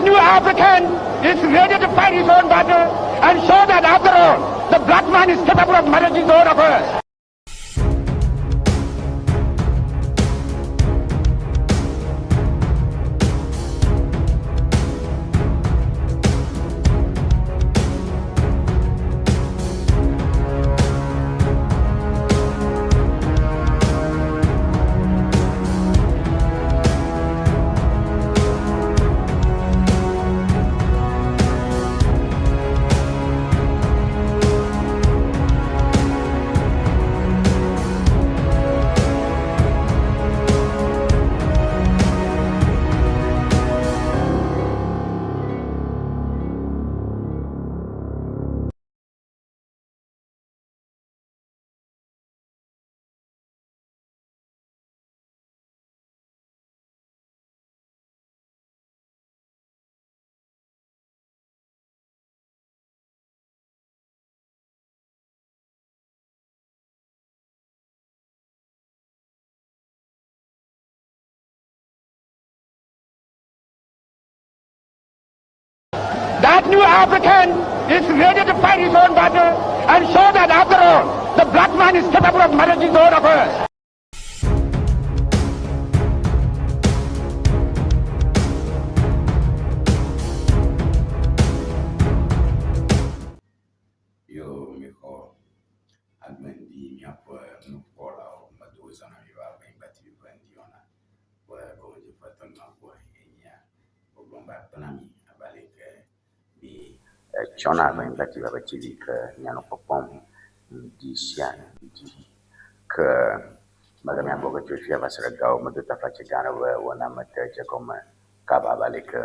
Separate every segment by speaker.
Speaker 1: That new African is ready to fight his own battle and show that after all, the black man is capable of managing his own affairs. That new African is ready to fight his own battle and show that after all, the black man is capable of managing his own affairs.
Speaker 2: Yo mixɔ agbeŋdi míaƒe nukpɔlawo medo zã na mi va Anyigba TV ƒe ŋdi wɔna ƒe gɔmedzeƒe tɔnua gbɔe enyia. Gbɔgblɔm be akpe na mi abe ale yi ke mi etsɔna Anyigba TV abe TV ke mianɔ kpɔkpɔm ŋdi sia ŋdi ke mele mia gbɔ ge tso fia va se ɖe gawo medo taflatse gã aɖe be wɔna me te dze gɔme kaba abe ale yi ke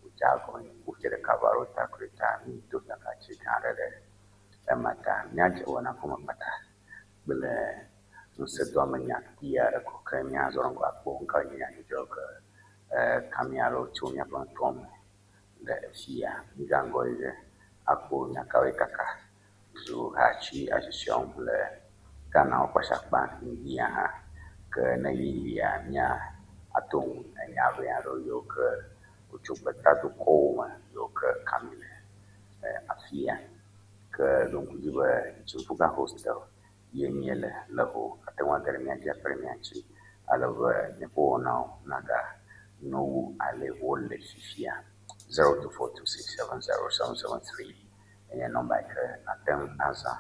Speaker 2: wòdze agɔme wòdze ɖeka va ɖo ta kloe ta mi do taflatse gã aɖe ɖe ema ta míadze wɔna ƒome kpata kple ŋusẽdoamenya kpui aɖe ko ke míazɔ ɖe ŋgɔ akpɔ nu kawoe nye nyadzɔdzɔ ke kami alo tso míaƒe nutoa me le fia. Mígaŋgɔ yi ɖe akpɔ nya kawoe kaka zu hatsi asusɔewo le Ghana woƒe akpa ŋdia hã ke ne yiyia mía ato ŋu enya ʋɛ aɖewo yiwo ke wotso gbetadukɔwo me yiwo ke kami le afia ke ɖo ŋku dzi be Dziƒoga hostel ye míele le ho ate ŋu age ɖe mía dzi akpe ɖe mía ŋuti ale be míaƒe wɔnawo naganyo wu ale wole fifia. 0242670773 enye nɔmba yi ke nàte ŋu azã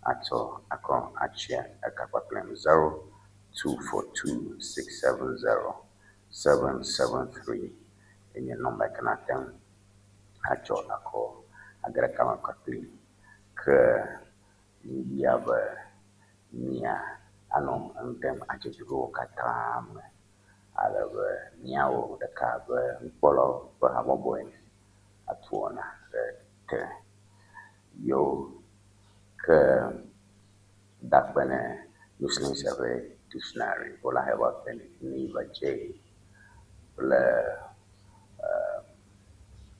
Speaker 2: atsɔ akɔ atsia eka kpakple 0242670773 enye nɔmba yi ke nàte ŋu atsɔ akɔ age ɖe kame kpakpli ke mía be mía anɔ enu ɖem adzodzrowo katã me ale be míawo ɖeka abe nukpɔlawo ƒe habɔbɔ ene atu wɔna ɖe te. Yo ke dakpe ne Muslim Survey Dictionary, Bola Herbal Clinic, Niva J kple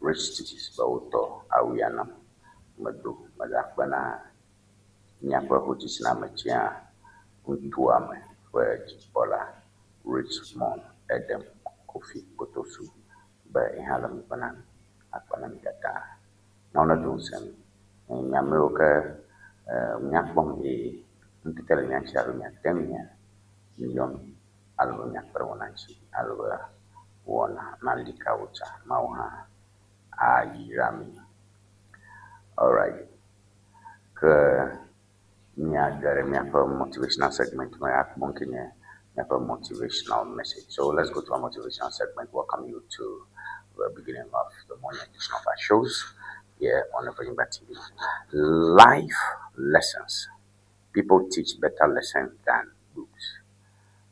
Speaker 2: Rich Stitches be wotɔ awu ya nam medo. Medakpe na míaƒe hotsitsinametsya ŋutoa me ƒe dzikpɔla Richmond Edem Kofi Kotosu be ye hã le ŋgɔ na mi akpe na mi katã. Mawu nedo ŋusẽ mi. Nya amewo ke míakpɔm eye ŋutete le mía ŋuti alo miate ŋu mia miyɔ mi alo be miakpe ɖe wɔna ŋuti alo be wɔna nali ka wo tsã. Mawu hã ayra mi. Alright. Ke míage ɖe míaƒe motivational segment me akpɔ ŋke nye míaƒe motivational message. So let's go to our motivational segment. Welcome you to the beginning of the morning edition of our shows here on Enyimba TV. Life lessons. People teach better lessons than books.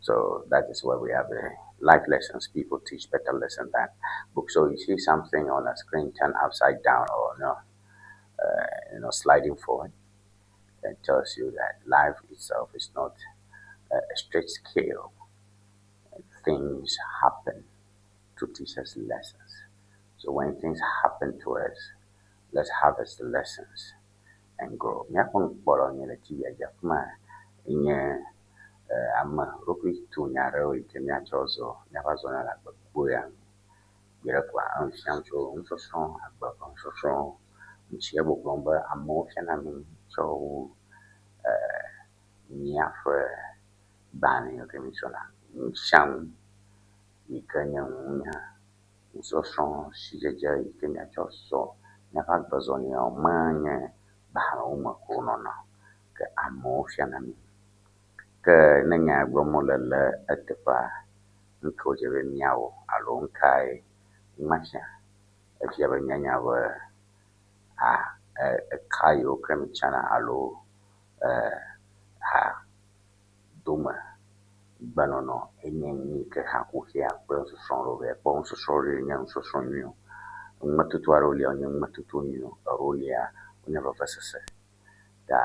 Speaker 2: So that is where we have the life lessons. People teach better lessons than books. So you see something on a screen turn upside down or no, sliding forward. That tells you that life itself is not a straight scale. Things happen to teach us lessons. So when things happen to us, let's harvest the lessons and grow. Míaƒe nukpɔlawo nye le TV dzi afi ma nye ame ɖokui tu nya aɖewo yi ke míatsɔ zɔ míaƒe azɔlia le agbe kpoya me. Gbeɖe koa enu fiam tso nusɔsrɔ̃, agbe ƒe nusɔsrɔ̃ ŋuti. Egbɔgblɔm be amewo fiana nu tsɔ wu míaƒe gbalẽ yiwo ke míesrɔ̃na. Nu sia nu yi ke nye nunya, nusɔsrɔ̃, sidzedze yi ke míatsɔ sɔ míaƒe agbezɔliawo menye gbalẽwo me ko wonɔna o ke amewo fiana mí. Ke ne nya ya gblɔm wole le eteƒea, nu ke wòdze be míawɔ alo nu kae mafia? Efia be míanya be a eka yiwo ke mítsana alo ha dome gbenɔnɔ enye nu yi ke hea kuxia kple nusɔsrɔ̃ ɖewo vɛ. Kpɔ nusɔsrɔ̃ ɖe nye nusɔsrɔ̃ nyui o. Numetoto aɖewo lia wonye numetoto nyui o. Eɖewo lia wonye vevesese. Ta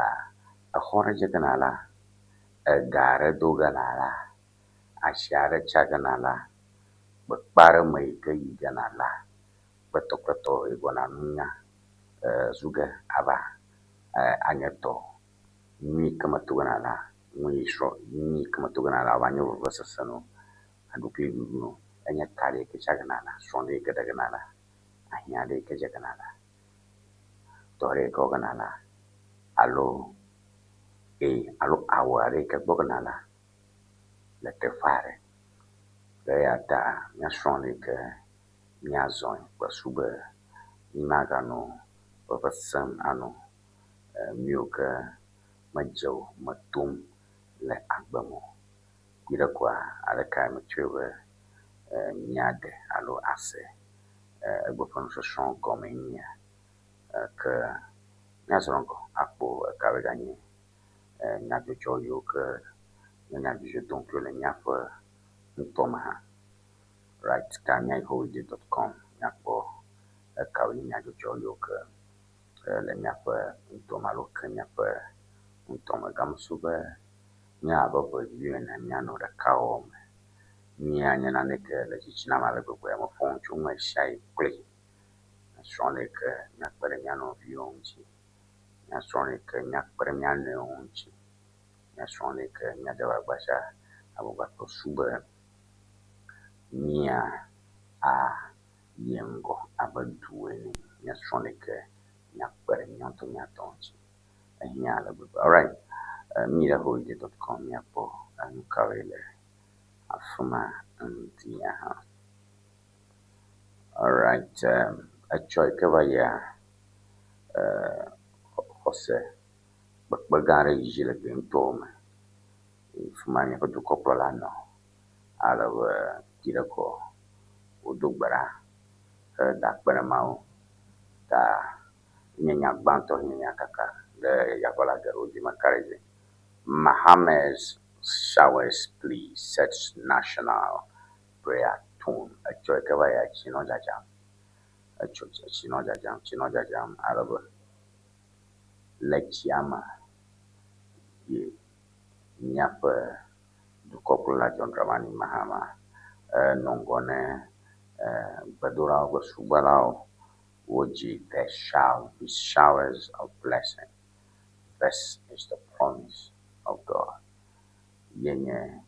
Speaker 2: exɔ ɖe dze ge nala, ega aɖe do ge nala, asi aɖe tsa ge nala, kpekpe aɖe me yi ke yi ge nala, kpetɔkpetɔ yi gbɔna nunya zu ge ava anye tɔ. Nu yi ke meto ge nala, nu yi srɔ̃ nu yi ke meto ge nala wòava nye vevesese na wò, aɖukliɖuɖu na wò. Enye ka ɖe yi ke tsa ge nala, srɔ̃ ɖe yi ke ɖe ge nala, ahiã ɖe yi ke dze ge nala, dɔ ɖe yi ke wɔ ge nala alo alo awu aɖe yi ke gbɔ ge nala le teƒe aɖe. Eya ta míasrɔ̃ nu yi ke míazɔe kple su be mímaganɔ veve sem anɔ nu yiwo ke medze o me tom le agbe me o. Viɖe koa aleke metsɔe be míaɖe alo ase egbe ƒe nusɔsrɔ̃ gɔme nyia? Ke míazɔ ŋgɔ akpɔ eka ganye nyadzɔdzɔ yiwo ke nye nyadzɔdzɔ dom le míaƒe ŋutɔ me hã. Right, ka míayi holiday.com míakpɔ ekawoe nye nyadzɔdzɔ yiwo ke le míaƒe ŋutɔ me alo ke míaƒe ŋutɔ me. Gamesu be míabe ʋeʋi ene míanɔ ɖekawɔwɔ me. Míanye naneke le tsitsiname ale gbegbe. Meƒo nu tso ŋu ɣesiaɣi kloe. Míasrɔ̃ nu yi ke míakpe ɖe mía nɔviwo ŋuti. Míasrɔ̃ nu yi ke míakpe ɖe mía nɔewo ŋuti. Míasrɔ̃ nu yi ke míadze agbagba sia agbagba su be mía ayi ŋgɔ abe du ene. Míasrɔ̃ nu yi ke míakpe ɖe mía ŋutɔ mía tɔ ŋuti. Ehiã ale gbegbe. Alright, míyi ɖe holiday.com míakpɔ nu kawoe le afi ma ŋdi hã. Alright, etsɔ yi ke va yia xɔse kpekpe gã aɖe yi dzi le gbe ŋutɔwo me. Fi ma míaƒe dukɔkplɔla nɔ ale be yi ɖe kɔ wodo gbe ɖa heda akpe na Mawu ta nye nya gbãtɔ nye nya kaka ɖe yaƒe geɖewo dzi meka ɖe edzi. Mahama's showers plea sets national prayer tone. Etsɔ yi ke va yia tsi nɔ dzadzam. Etsɔ tsi nɔ dzadzam, tsi nɔ dzadzam ale be le tsia me ye míaƒe dukɔkplɔla John Dramani Mahama enɔ ŋgɔ ne gbedoɖawo kple subɔlawo wodzi there shall be showers of blessing. This is the promise of God. Ye nye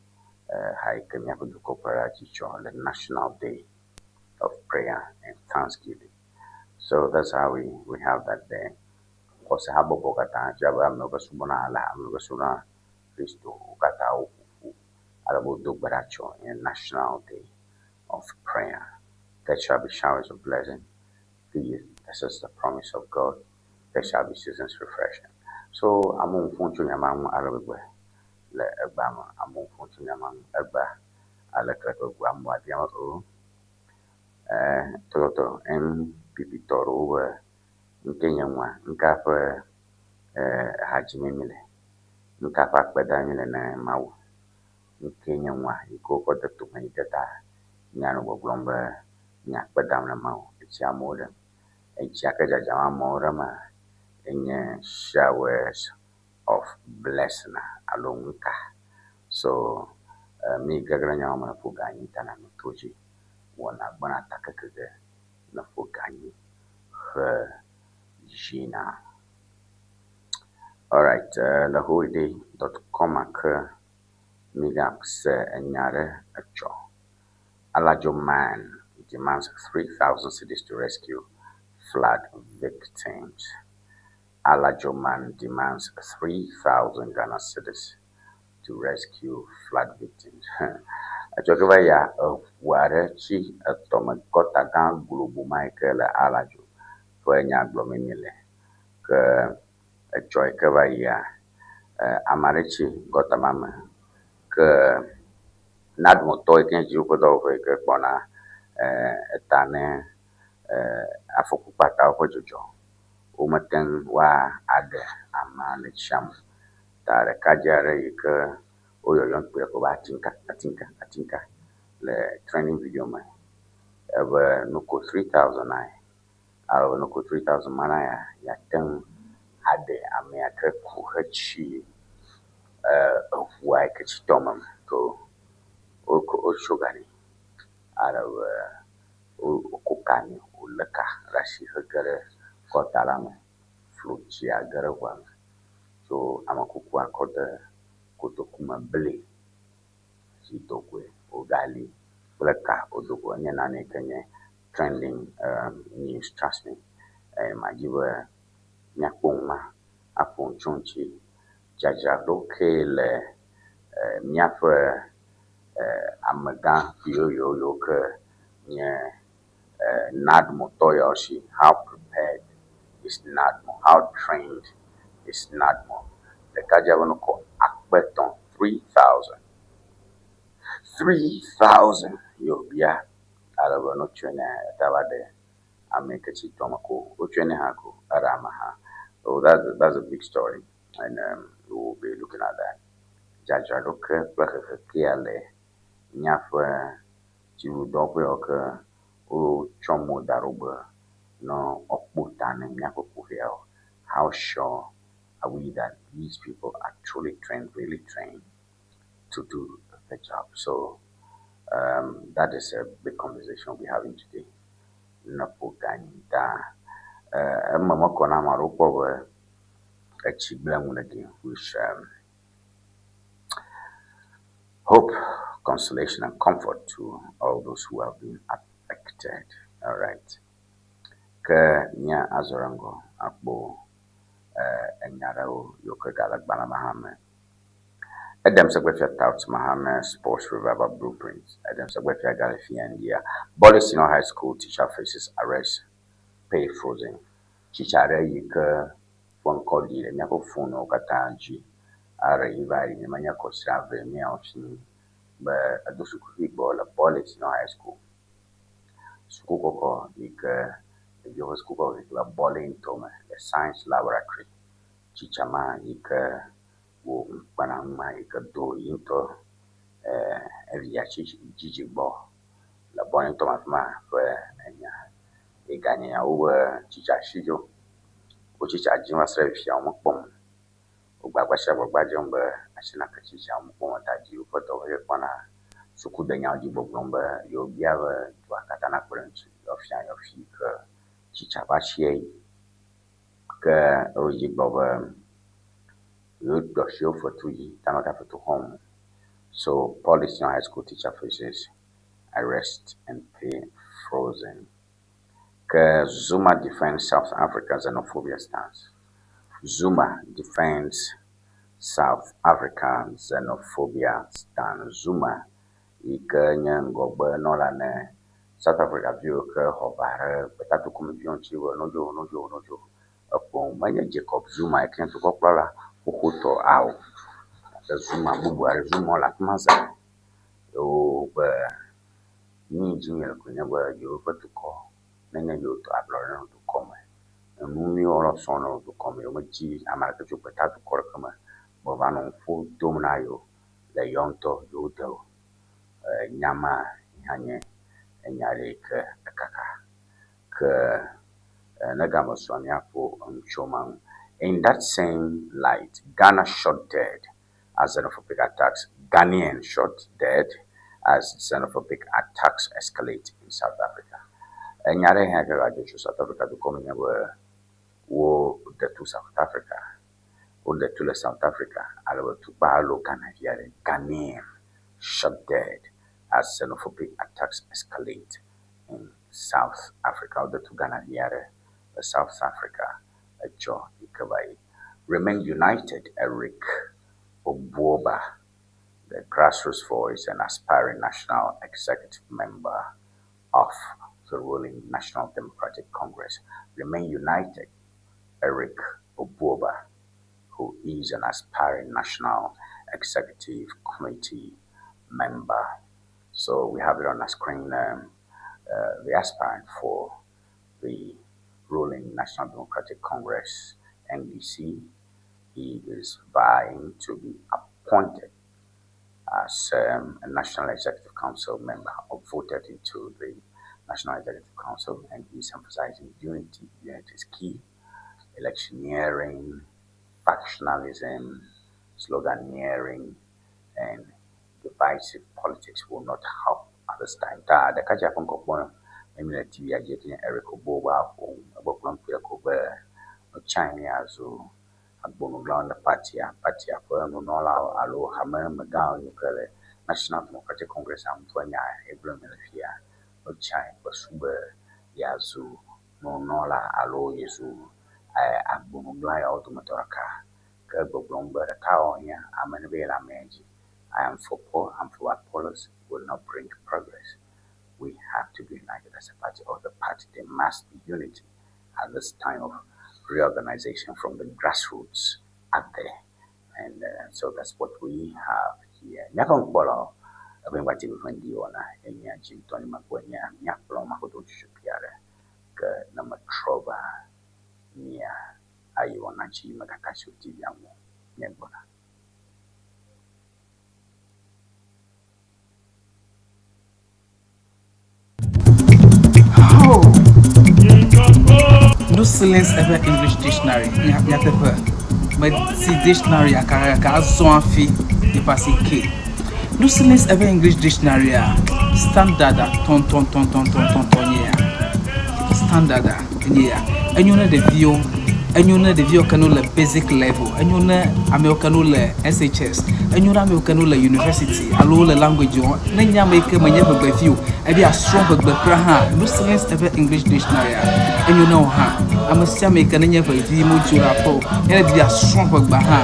Speaker 2: ha yi ke míaƒe dukɔkplɔla dzi tsɔ le National Day of Prayer and Thanksgiving. So that's how we have that there. Xɔse habɔbɔ katã fia be amewo ke subɔna Allah, amewo ke subɔna Kristo, wo katã woƒo ƒu ale be wodo gbe ɖa tsɔ in National Day of Prayer. There shall be showers of blessing. This is the promise of God. There shall be seasons refreshing. So amewo ƒo tso nya ma ŋu ale gbegbe le egbea me. Amewo ƒo tso nya ma ŋu egbea ale ke gbegbe amewo abia be o tɔtɔtɔ NPP tɔ ɖewo be nu ke nye nua, nu ka ƒe ha dzim míle, nu ka ƒe akpe dam míle na Mawu, nu ke nye nua yi ke wokɔ de tome yi ke ta míanɔ gbɔgblɔm be míakpe dam na Mawu. Etsi amewo ɖem. Etsia ke dzadzam amewo ɖema enye showers of blessing alo nuka. So mi gege ɖe nyawo me ƒo ga anyi ta na to dzi wɔna gbɔna ta keke ge ne ƒo ga anyi he dzina. Alright, le holiday.com ake mígase enya ɖe etsɔ. Alajo man demands 3,000 cedis to rescue flood victims. Alajo man demands 3,000 Ghana cedis to rescue flood victims. Etsɔ ke va yia, eŋu aɖe tsi etɔme gɔta gã globo ma yi ke le Alajo ƒe nya gblɔm míele. Ke etsɔ yi ke va yia, ame aɖe tsi gɔta ma me. Ke NADMO yi ke nye dziɖuƒe dɔwɔƒe yi ke kpɔna eta ne afɔku kpatawo ƒe dzɔdzɔ, womete ŋu woa aɖe amea le tsia me o. Ta ɖekadze aɖe yi ke woyɔyɔm kpuie ko be Atinka, Atinka, Atinka le trending video me. Ebe noko 3,000 nae alo noko 3,000 mana ya yeate ŋu aɖe amea ke ku hetsi eŋua yi ke tsi tɔme me. Ke wotso ga nɛ ale be woko ka nɛ wòlé ka ɖe asi hege ɖe gɔta la me. Flu tsia ge ɖe ŋua me. So amekukua kɔ de kotoku me bli si do goe wogali kple ka wodo go. Enye nane yi ke nye trending news, trust me. Madzi be míakpɔ nu ma aƒo nu tso ŋuti. Dzadzraɖo ke le míaƒe amegã yoyoyo ke nye NADMO yawo si. How prepared is NADMO? How trained is NADMO? Ɖekadze be nokɔ 3000, 3,000. 3,000 ye wòbia ale be ne wotsɔe nɛ eta va ɖe ame yi ke tsi tɔme ko wotsɔe nɛ hã ko eɖe ame hã. So that's a big story and we will be looking at that. Dzadzraɖo ke kple hehe kea le míaƒe dziɖuɖudɔwɔƒe yawo ke wotsɔ mo da ɖo be ne woakpɔ ta ne míaƒe kuxiawo. How sure are we that these people are truly trained, really trained to do the job? So that is a big conversation we'll be having today. Neƒo ganyi ta eme mekɔ na ame aɖewo kpɔ be etsi gblẽ ŋu le game which hope, consolation and comfort to all those who have been affected. All right. Ke mía azɔ ɖe ŋgɔ akpɔ enya ɖewo yiwo ke gale gbalẽ me hã me. Edem Segbefia touts Mahama Sports Revival Blueprint. Edem Segbefia gale fia India. Bole Senior High School teacher faces arrest, pay frozen. Teacher aɖe yi ke ƒe ŋkɔ ɖi le míaƒe fonuwo katã dzi aɖe yi va yi menye kɔsiɖa eve míawo fi be edo sukuvi gbɔ le Bole Senior High School. Suku kɔkɔ yi ke ɖeviwo ƒe suku kɔkɔ yi ke le Bole ŋutɔ me le Science Laboratory. Teacher ma yi ke wo ŋukpena ma yi ke do yi ŋutɔ evia dzidzi gbɔ le Bole ŋutɔ me afi ma ƒe enya. Eganye nyawo be teacher si dzo. Wo teacher dzim va se ɖe fifia womekpɔm o. Wogbagba sia gbagba dzem be asi nake teacher womekpɔm o ta dziɖuƒe dɔwɔƒe kpɔna sukudenyawo dzi gbɔgblɔm be yewobia be dua katã nakpe ɖe ŋuti yewoafia yewo fi ke teacher va sie yi. Ke wodzi gblɔ be yewoɖo asi wo fetu dzi ta mega fetu xɔm o. So Bole Senior High School teacher faces arrest and pay frozen. Ke Zuma defends South Africa xenophobia stance. Zuma defends South Africa xenophobia stance. Zuma yi ke nye ŋgɔgbenɔla ne South Africa viwo ke xɔ va ɖe gbetatokumeviwo ŋuti be nodzo nodzo nodzo. Eƒo menye Jacob Zuma yi ke nye dukɔkplɔla xoxotɔ ao. Gake Zuma bubu aɖe Zuma le afi ma za. Yewo be nu yi dzi míele koe nye be yewoƒe dukɔ nenye yewo tɔ ablɔɖe nenɔ dukɔ me. Enu nyuiwo wɔwɔ sɔŋ nenɔ dukɔ me. Yewomedzi ame aɖeke tso gbeta dukɔ ɖeke me be wòava nɔ nuƒo dom na yewo le yewo ŋutɔ yewo de o. Nya ma hã nye enya ɖe yi ke ekaka. Ke ne game sua míaƒo enu tso ma ŋu. In that same light, Ghana shot dead as xenophobic attacks. Ghanaian shot dead as xenophobic attacks escalate in South Africa. Enya ɖe hã ke gadzɔ tso South Africa dukɔ me nye be woɖe to South Africa. Woɖe to le South Africa ale be tukpa alo Ghana vi aɖe. Ghanaian shot dead as xenophobic attacks escalate in South Africa. Wode tu Ghana vi aɖe le South Africa etsɔ yi ke va yi. Remain united, Eric Obuoba, the grassroots voice and aspiring national executive member of the ruling National Democratic Congress. Remain united, Eric Obuoba, who is an aspiring National Executive Committee member. So we have it on the screen, the aspirant for the ruling National Democratic Congress, NDC. He is vying to be appointed as a National Executive Council member or voted into the National Executive Council, and he's emphasizing unity. Unity is key. Electioneering, factionalism, sloganeering, and divisive politics will not help at this time. Ta ɖekadze ƒe ŋkɔ kpɔm ne mi le TV dzi nye Eric Oboba ƒom egbɔgblɔm kpuie ko be wotsae míazu agbonuglawo le partia, partia ƒe nunɔlawo alo hamemegãwo yi ke le National Democratic Congress ƒe nya egblɔm le fia. Wotsae ƒe su be yeazu nunɔla alo yezu agbonugla yawo dometɔ ɖeka. Ke gbɔgblɔm be ɖeka wɔwɔ hiã ame ne be yele amea dzi. I am for poor, I'm for what policy will not bring progress. We have to be united as a party, or the party. There must be unity at this time of reorganization from the grassroots up there. And so that's what we have here. Nyakɔnkpɔlɔ, ɛbɛn wa ti fɛn di wɔna enya dzi ŋutɔ ni ma kpɔ nya miakplɔ ma kodo tsutsu piare ke ne me trɔ va mia ayi wɔna dzi megaka si TV aŋu nye gbɔna.
Speaker 3: Oh. No Silence Ever English Dictionary nyateƒe meti dictionary akakaka azɔ hafi nipa si ke. No Silence Ever English Dictionary a standard a tɔntɔntɔntɔntɔntɔn nye ya. Standard a nye ya. Enyo ne ɖeviwo, enyo ne ɖeviwo ke no le basic level, enyo ne amewo ke no le SHS, enyo ne amewo ke no le university alo le language wɔm. Ne nye ame yi ke menye ʋegbevi o, ebi asrɔ̃ ʋegbe kura hã, No Silence Ever English Dictionary a enyo ne wò hã. Ame sia ame yi ke nenye ʋevi modzo le aƒe o, ye ne di asrɔ̃ ʋegbea hã,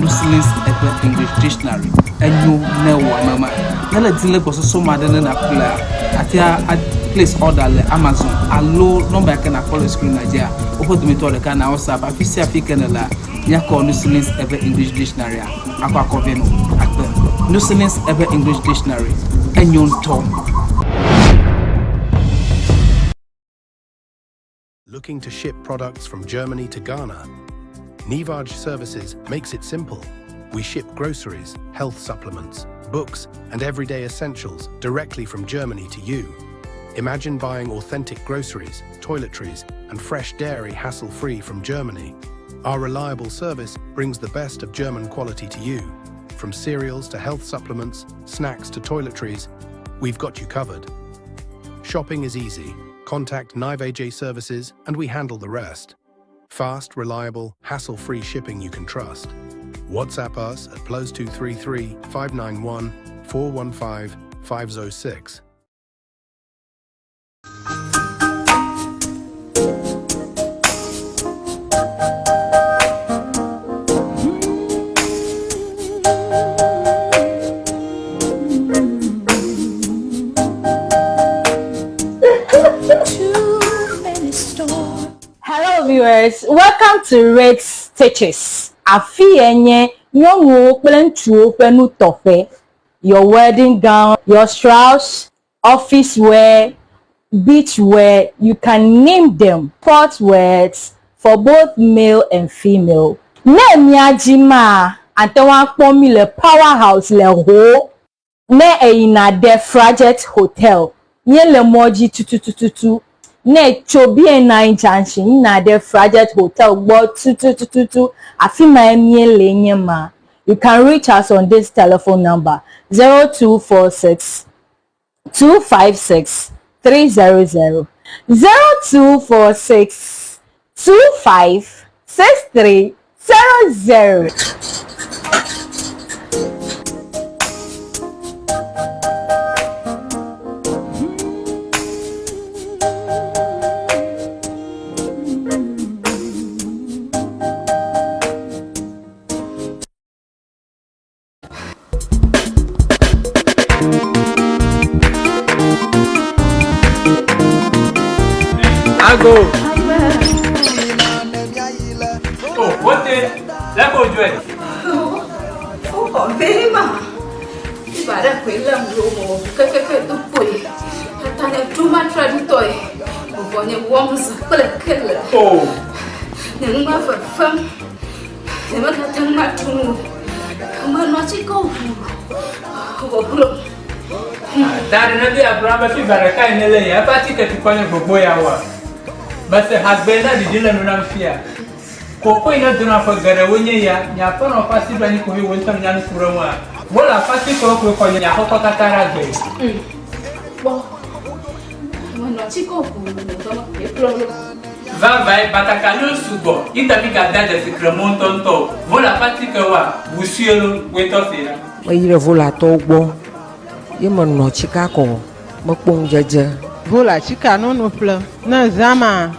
Speaker 3: No Silence Ever English Dictionary enyo ne wò ame ma. Ne le di le gbɔsɔsɔ ma ɖe ne nàƒlea, ate a place order le Amazon alo nɔmba yi ke nàkpɔ le screen dzia, woƒe dometɔ ɖeka na WhatsApp. Afi sia afi ke nèlea, míakɔ No Silence Ever English Dictionary a akɔ akɔ vɛ nɔ akpe. No Silence Ever English Dictionary enyo ŋutɔ.
Speaker 4: Looking to ship products from Germany to Ghana? Nivaj Services makes it simple. We ship groceries, health supplements, books, and everyday essentials directly from Germany to you. Imagine buying authentic groceries, toiletries, and fresh dairy hassle-free from Germany. Our reliable service brings the best of German quality to you. From cereals to health supplements, snacks to toiletries, we've got you covered. Shopping is easy. Contact Nivaj Services and we handle the rest. Fast, reliable, hassle-free shipping you can trust. WhatsApp us at +233 591 415 506.
Speaker 5: Hello viewers, welcome to Red Stitches. Afi ye nye nyɔnuwo kple ŋutsuwo ƒe nutɔƒe. Your wedding gown, your shrouds, office wear, beach wear, you can name them. Sport wears for both male and female. Ne mia dzi maa, ate ŋu akpɔ mi le Powerhouse le Ho. Ne eyina ɖe Frajet Hotel, míele mɔ dzi tutututu. Ne tso BNI Junction yina ɖe Frajet Hotel gbɔ tutututu, afi mae míele nye ma. You can reach us on this telephone number 0246 256 300 0246 25 6300.
Speaker 3: Oh, wote, lé ko dzɔe.
Speaker 6: Woxɔ vɛ ma. Fiva ɖe koe lém ɖo mɔ kekeke do kpoe. Tata nye traumatradutɔe. Vɔvɔ nye wɔm zã kple kele.
Speaker 3: Oh.
Speaker 6: Nye nu ma fefem. Nye megate ŋu atu nu o. Menɔ atike ʋu. Vɔvɔ
Speaker 3: Ta ɖe ne be agblɔ be fiva ɖeka yi ne le ya eƒe atike tukɔ nye gbogbo ya wa. Mese hagbe na ɖiɖi le nu nam fia. Koko yi ne dona ƒe geɖewo nye ya, nye aƒenɔ ƒe asi ɖo anyi koe wò ŋutɔ nya nu ku ɖe ŋua. Wole aƒe atikewo koe xɔ nye aƒekɔ katã ɖe agbe.
Speaker 6: Kpɔ. Menɔ atike ʋu nye dɔme koe kplɔ ɖo.
Speaker 3: Vavae batakaliwo sugbɔ yi ta mi gada dzesi kremɔ ŋutɔŋutɔ o. Wole aƒe atikewoa, ʋu sue lo, woe tɔ se la.
Speaker 7: Meyi ɖe Volatɔwo gbɔ ye menɔ tsika kɔ mekpɔ ŋudzedze.
Speaker 8: Vola tsika nono ƒlem. Ne zã ma,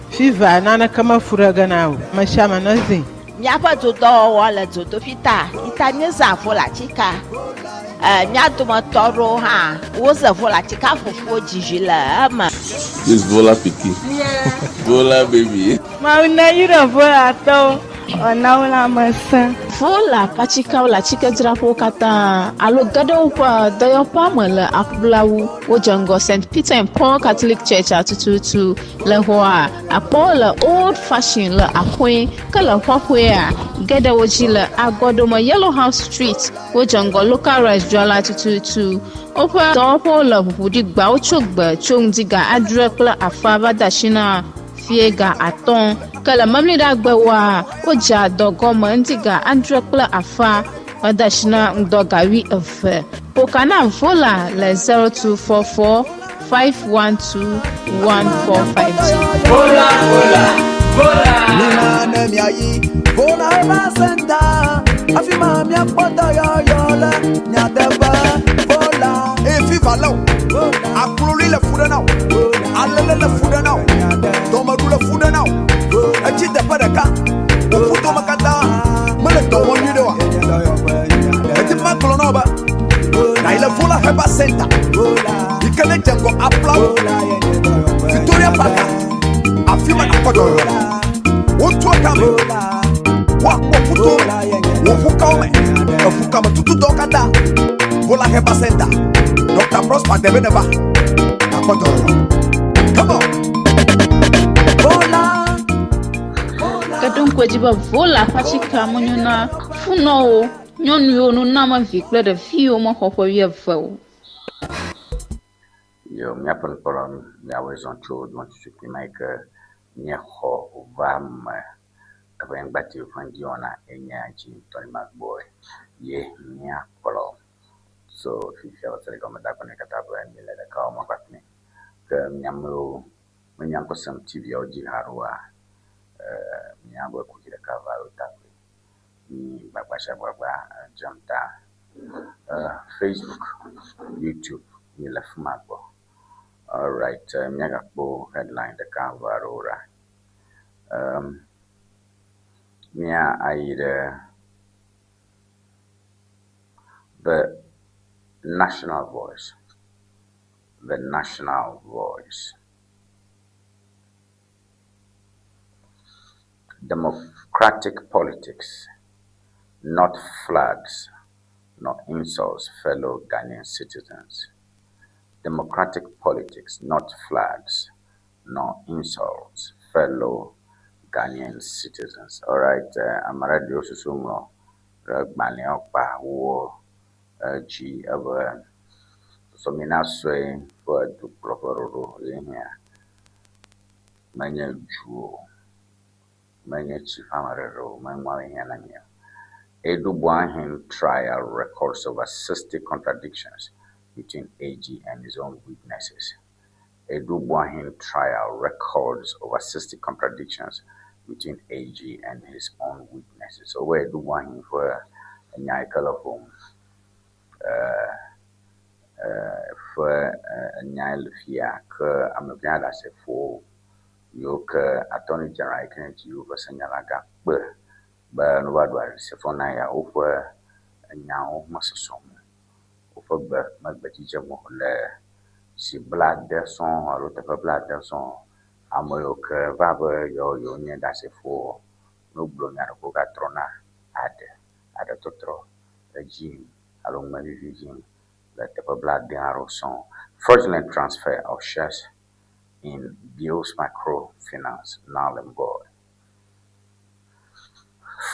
Speaker 8: fiva naneke mefu ɖe ge na o. Ame sia ame ne zĩ.
Speaker 9: Míaƒe dodɔwɔwɔ le dzodoƒi ta yi ta míezã volatsika. E, mía dometɔ aɖewo hã woze volatsika fufuwo dzizi le eme.
Speaker 10: This Vola pikin. Vola baby.
Speaker 11: Mawu ne yra Volatɔwo wòana wo lãmesẽ.
Speaker 12: Vola ƒe atsikewo le atsikedzraƒewo katã alo ge ɖe woƒe dɔyɔƒea me le aƒlawu. Wodze ŋgɔ St. Peter and Paul Catholic Church tututu le xɔa akpɔwo le Old Fashion le Axɔe ke le xɔxɔea ge ɖe wo dzi le Agɔdome Yellow House Street. Wodze ŋgɔ Local Rice dzrala tututu. Woƒe dɔwɔƒewo le ʋuʋu ɖi gbawo tso gbe tso ŋdi ga 6:30 va de asi na fie ga 5. Ke le memleɖagbewoa, wodzea dɔ gɔme ŋdi ga 6:30 va de asi na ŋdɔ ga 12. Ƒoka na Vola le 0244 512 1452.
Speaker 3: Vola, vola, vola.
Speaker 13: Mina ne miayi Vola Herbal Center. Afi ma miakpɔ dɔyɔyɔ le nyateƒe. Vola.
Speaker 14: Eye fiva lé o, akloli le fu ɖe na o, alele le fu ɖe na o, dɔmeɖu le fu ɖe na o, etsi teƒe ɖeka, wò ƒutome katã mele dɔ wɔm nyuie ɖe oa. Eti ma gblɔ na wo be, na yi le Vola Herbal Center yi ke ne dze ŋgɔ aplawo Victoria Park, afi ma nakpɔ dɔyɔyɔ. Wotua kame, woakpɔ ƒuto me, wò ƒukawo me, eƒukame tututɔwo katã. Vola Herbal Center, Dr. Prosper Debe neva, nakpɔ dɔyɔyɔ. Come on.
Speaker 13: Vola.
Speaker 12: Ke ɖo ŋku edzi be Vola ƒe atsike menyo na funɔwo, nyɔnuwo, noname vi kple ɖeviwo mexɔ ƒe 20 o.
Speaker 2: Yo, míaƒe nukpɔla miawoe zɔ tso dɔmetsotso ma yi ke míexɔ va me eƒe nyagbati ƒe ŋdiwɔna enye dzi ŋutɔ ma gbɔe ye míakplɔ. So fifia va se ɖe gɔme da kpɔ katã be míele ɖeka wɔm kpakple ke miamewo menya ŋkɔ sem TV-awo dzi haɖoa, míabe kuxi ɖeka va ɖo ta koe. Mi gbagba sia gbagba dzem ta Facebook, YouTube mi le fi ma gbɔ. Alright, míagakpɔ headline ɖeka va ɖo ɖa. Mía ayi ɖe The National Voice. The National Voice. Democratic politics, not flags, nor insults fellow Ghanaian citizens. Democratic politics, not flags, nor insults fellow Ghanaian citizens. All right, ame ɖe ɖewo susu ŋlɔ ɖe gbalẽawo kpa wo dzi ebe sɔsɔmina sue ƒe dukplɔƒe ɖoɖo ye hiã. Menye dzu o, menye tsi ƒe ame ɖeɖe o, menye hiã na mi o. Adu Boahen trial records over 60 contradictions between AG and his own witnesses. Adu Boahen trial records over 60 contradictions between AG and his own witnesses. So where Adu Boahen for nya yi ke le ƒom ƒe nya le fia ke ame vi ɖasefowo yiwo ke Attorney General yi ke nye dziɖuɖu ƒe senyalagã kpe be ne woava ɖu ɖasefo na ya woƒe nyawo mesɔsɔm o. Woƒe gbe megbe dzidzem o le zi 70 sɔŋ alo teƒe 70 sɔŋ. Ame yiwo ke va be yewo yewonye ɖasefowo ne wogblɔ nya ɖe ko wogatrɔna aɖe aɖetɔtrɔ edzi alo ŋumevivi dzi le teƒe blaade aɖewo sɔŋ. Fraudulent transfer of shares in Bills Microfinance null and void.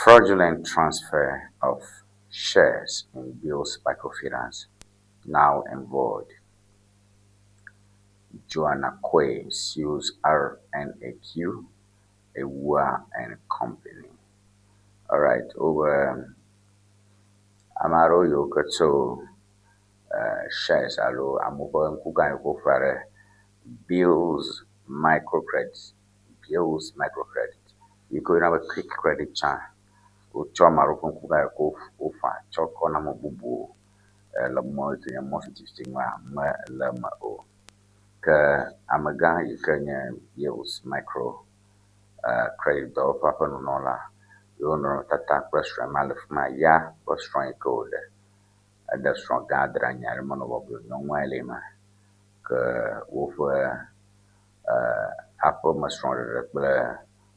Speaker 2: Fraudulent transfer of shares in Bills Microfinance now and void. Joanna Quay sues RNAQ, Ewua and Company. All right, over ame aɖewo yiwo ke tso shares alo amewo ƒe ŋku gã yiwo ke woƒla ɖe Bills Microcredit, Bills Microcredit yi ke woyɔna be Quick Credit tsã. Wotsɔ ame aɖewo ƒe ŋku gã yiwo ke woƒã tsɔ kɔ na ame bubuwo le mɔ yi ke nye mɔ fitifiti nua mele eme o. Ke amegã yi ke nye Bills Micro Credit dɔwɔƒea ƒe nunɔla ye wo nɔnɔmetata kple srɔ̃a ma le fi ma. Ya kple srɔ̃ yi ke wòɖe. Eɖe srɔ̃ gã adre anyi aɖe menɔ bɔbɔe o. Nyɔnuae le ema. Ke woƒe aƒemesrɔ̃ɖeɖe kple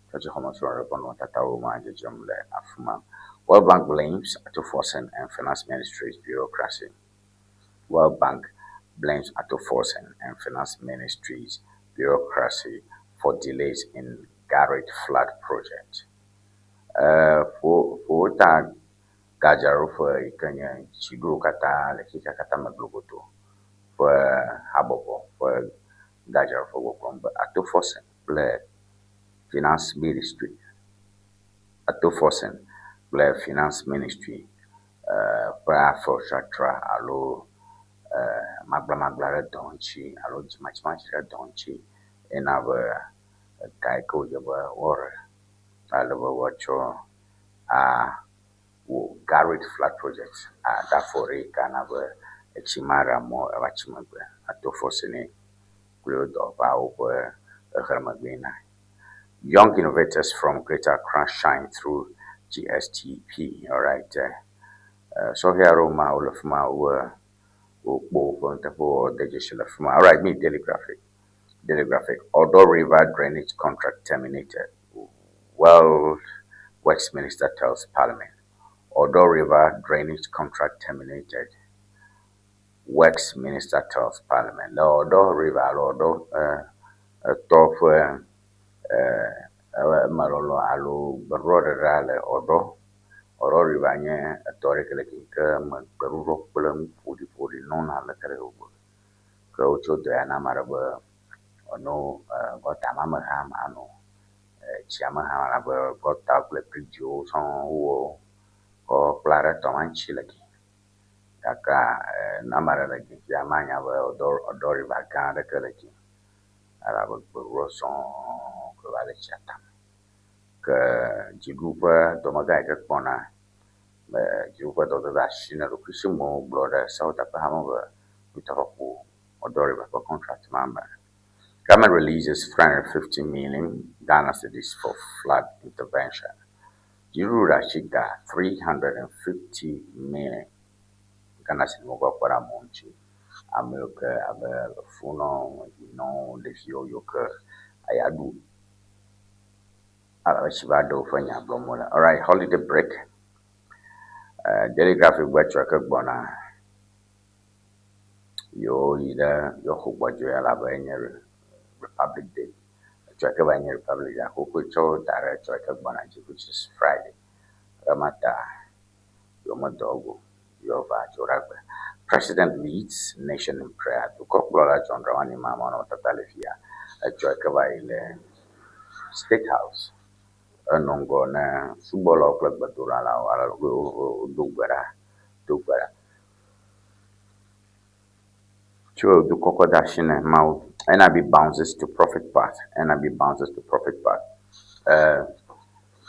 Speaker 2: tsɔtsixɔmesrɔ̃ɖeɖe ƒe nɔnɔmetatawo ma dzedzem le afi ma. World Bank blames Ato Forson and Finance Ministry's bureaucracy. World Bank blames Ato Forson and Finance Ministry's bureaucracy for delays in Garrett flood project. Ƒo ƒo ta gadzraɖoƒe yi ke nye tsiɖowo katã le xexea katã me globoto ƒe habɔbɔ ƒe gadzraɖoƒe gbɔgblɔm be Ato Forson kple Finance Ministry Ato Forson kple Finance Ministry ƒe afɔtratra alo magblamagbla ɖe dɔ ŋuti alo dzimadzimadzi ɖe dɔ ŋuti ena be ega yi ke wòdze be woaɖe ale be woatsɔ awɔ Garrett Flood Project aɖe afɔ ɖe yi ke ana be etsi maɖe amewo ava tsi megbe Ato Forson kple wo dɔwɔƒeawo ƒe xexlẽme na. Young innovators from Greater Accra shine through GSTP. All right. Sɔhɛ aɖewo ma wole fi ma wo wokpɔ woƒe nuteƒewɔwɔ de dzesi le fi ma. All right, me Daily Graphic. Daily Graphic. Odaw River drainage contract terminated. World Works Minister tells Parliament. Odaw River drainage contract terminated. Works Minister tells Parliament. Le Odaw River alo Odaw etɔ ƒe emelɔlɔ alo gbeɖuɖɔ ɖeɖe le Odaw. Odaw River nye etɔ ɖe ke le ke me gbeɖuɖɔ kple nu ƒoɖiƒoɖi nɔna le ke ɖe gbɔ. Ke wotsɔ dɔ ya na ame aɖe be wòanɔ gɔta ma me ham anɔ tsia me ham elabe gɔta kple bridziwo sɔŋ wowɔ kɔ kpla ɖe tɔ ma ŋuti le gi. Gake ne ame aɖe le gi fia manya be Odaw Odaw River gã aɖeke le dzi elabe gbeɖuɖɔ sɔŋ koe va le tsia tame. Ke dziɖuƒe dɔmegã yi ke kpɔna dziɖuƒe dɔdede asi na ɖokuisimewo gblɔ ɖe sewɔtakpe hame be nuteƒekpɔ Odaw River ƒe contract ma me. Government releases 350 million Ghana cedis for flood intervention. Dziɖuɖu ɖe asi ga 350 million Ghana cedis wokɔ kpe ɖe amewo ŋuti. Ame yiwo ke abe funɔwo, vinɔwo, ɖeviwo yiwo ke aya ɖu alo tsi va ɖe woƒe nya gblɔm wole. Alright, holiday break. Daily Graphic gbe tsɔ ke gbɔna yewo yi ɖe yewoxɔ gbɔdzɔe elabe enye Republic Day. Etsɔ ke va nye Republic Day xoxoe tsɔ da ɖe etsɔ ke gbɔna dzi which is Friday. Ema ta yewomedɔ go yewo va tso ɖagbe. President leads nation in prayer. Dukɔkplɔla John Dramani Mahama nɔnɔmetata le fia. Etsɔ ke va yi le State House. Enɔ ŋgɔ na subɔlawo kple gbedolawo ale wodo gbe ɖa do gbe ɖa. Tso dukɔ kɔ de asi na Mawu. NIB bounces to profit path. NIB bounces to profit path.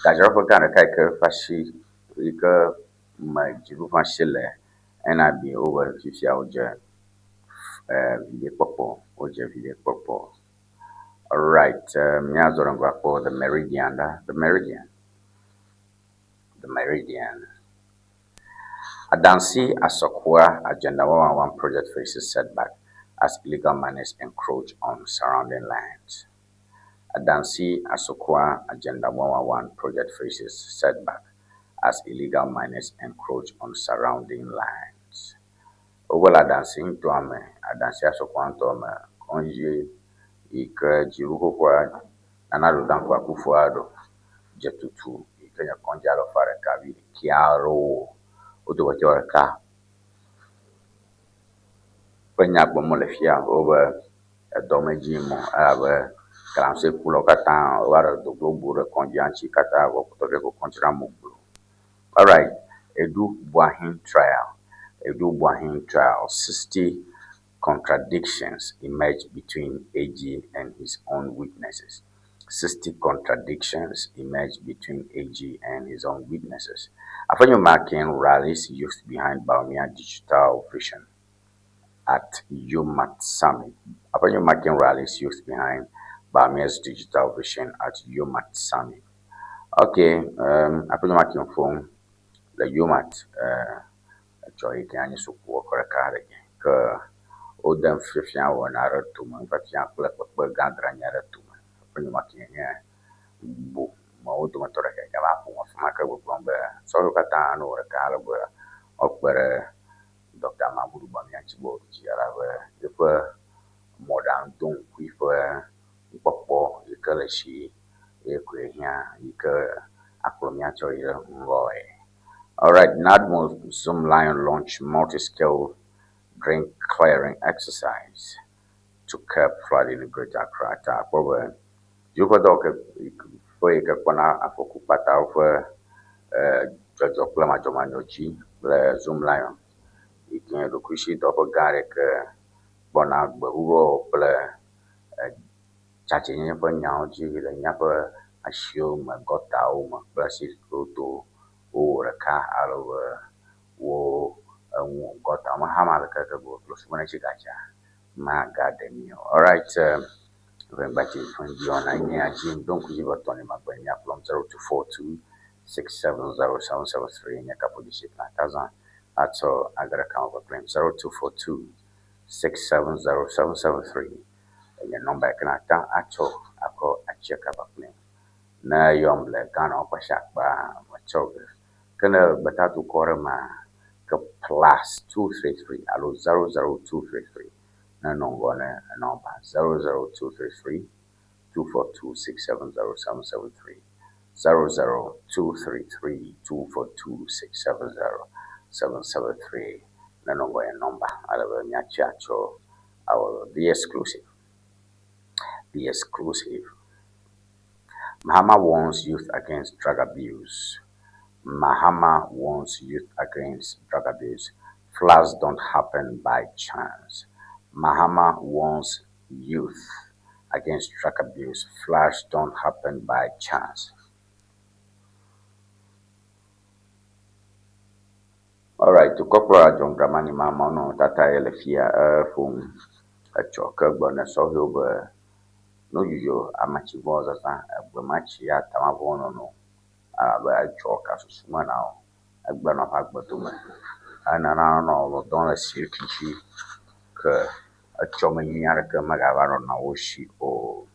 Speaker 2: Gadzraɖoƒe gã ɖeka yi ke ƒe asi yi ke me dziɖuɖu ƒe asi le NIB wobe fifia wodze viɖe kpɔkpɔ wodze viɖe kpɔkpɔ. Alright, míazɔ ɖe ŋgɔ akpɔ The Meridian ɖa. The Meridian. The Meridian. Adansi Asokwa Agenda 111 project faces setback as illegal miners encroach on surrounding lands. Adansi Asokwa Agenda 111 project faces setback as illegal miners encroach on surrounding lands. Wove le Adansi ŋutɔa me, Adansi Asokwa ŋutɔ me, kɔdzi yi ke dziɖuxoxoa Nana Addo Dankwa Akufo Addo dze tutu yi ke nye kɔdzi alafa ɖeka wuiɖekɛ aɖewo. Wo dometɔ ɖeka ƒe nya gblɔm wole fia wobe edɔ medzi yim o elabe galamsey-kulawo katã wova ɖe do gbogbo ɖe kɔdzia ŋuti katã vɔ kpɔtɔ ɖe ko kɔdzi la mu glo. Alright, Edu Boahen trial. Edu Boahen trial. 60 contradictions emerge between AG and his own witnesses. 60 contradictions emerge between AG and his own witnesses. Afenyo Markin rallies youth behind Bawumia digital vision at YouMat Summit. Afenyo Markin rallies youth behind Bawumia's digital vision at YouMat Summit. Okay, Afenyo Markin phone le YouMat etsɔ yi ke anyi suku wɔkɔ ɖeka ɖe ke wode nufiafia wɔna aɖe tome, nufiafia kple kpekpe gã dranyi aɖe tome. Afenyo Markin nye bu wo dometɔ ɖeka yi ke va ƒo afi ma ke gbɔgblɔm be sɔhewo katã no ɖeka ale be woakpe ɖe Dr. Mahamudu Bawumia ŋuti be wòaɖu dzi elabe yeƒe mɔɖaŋudoŋkui ƒe nukpɔkpɔ yi ke le esi ye koe hiã yi ke akplɔ míatsɔ yi ɖe ŋgɔe. Alright, NADMO Zoomlion launch multi-scale drain clearing exercise to curb flooding in Greater Accra. Ta akpɔ be dziƒo dɔwɔƒe yi ke kpɔna afɔku kpatawo ƒe dzɔdzɔ kple madzɔmadzɔ dzi le Zoomlion yi ke nye ɖokuisidɔwɔƒe gã aɖe ke kpɔna gbeɖuɖɔ kple dzadzɛnyenye ƒe nyawo dzi le míaƒe asiwo me, gɔtawo me kple asiwo to wowɔ ɖeka ale be wo eŋu gɔta me hã ma ɖeka ke go kple ne tsi gadza magaɖe mi o. Alright, Ʋegbati Fɛndiɔn anyi adzi ɖo ŋku dzi be tɔni magbe míakplɔm 0242 670773 nye kaƒodzesi kple atsɔ agere kame kpekpe 0242 670773 enye nɔmba yi ke nata atsɔ akɔ atsia kpekpe ne yɔm le Ghana ƒe akpa metsɔ ke ne gbetatukɔ ɖe ma ke +233 alo 00233 ne nɔ ŋgɔ ne nɔmba 00233 242 670 773 00233 242 670 773 ne nɔ ŋgɔ ne nɔmba ale be míatsi atsɔ our the exclusive. Mahama warns youth against drug abuse. Mahama warns youth against drug abuse. Floods don't happen by chance. Mahama warns youth against drug abuse. Floods don't happen by chance. Alright, dukɔkplɔla John Dramani Mahama nɔ tata ye le fia eƒom etsɔ ke gblɔ ne sɔhɛwo be nudzudzɔ amatsivɔ zazã egbematsi atamavɔ nono elabe etsɔ ka susu me na wo egbe nɔ ƒe agbe dome enana nɔ dɔdɔm le siliki dzi ke etsɔme nyui aɖeke megava nɔna wo si o.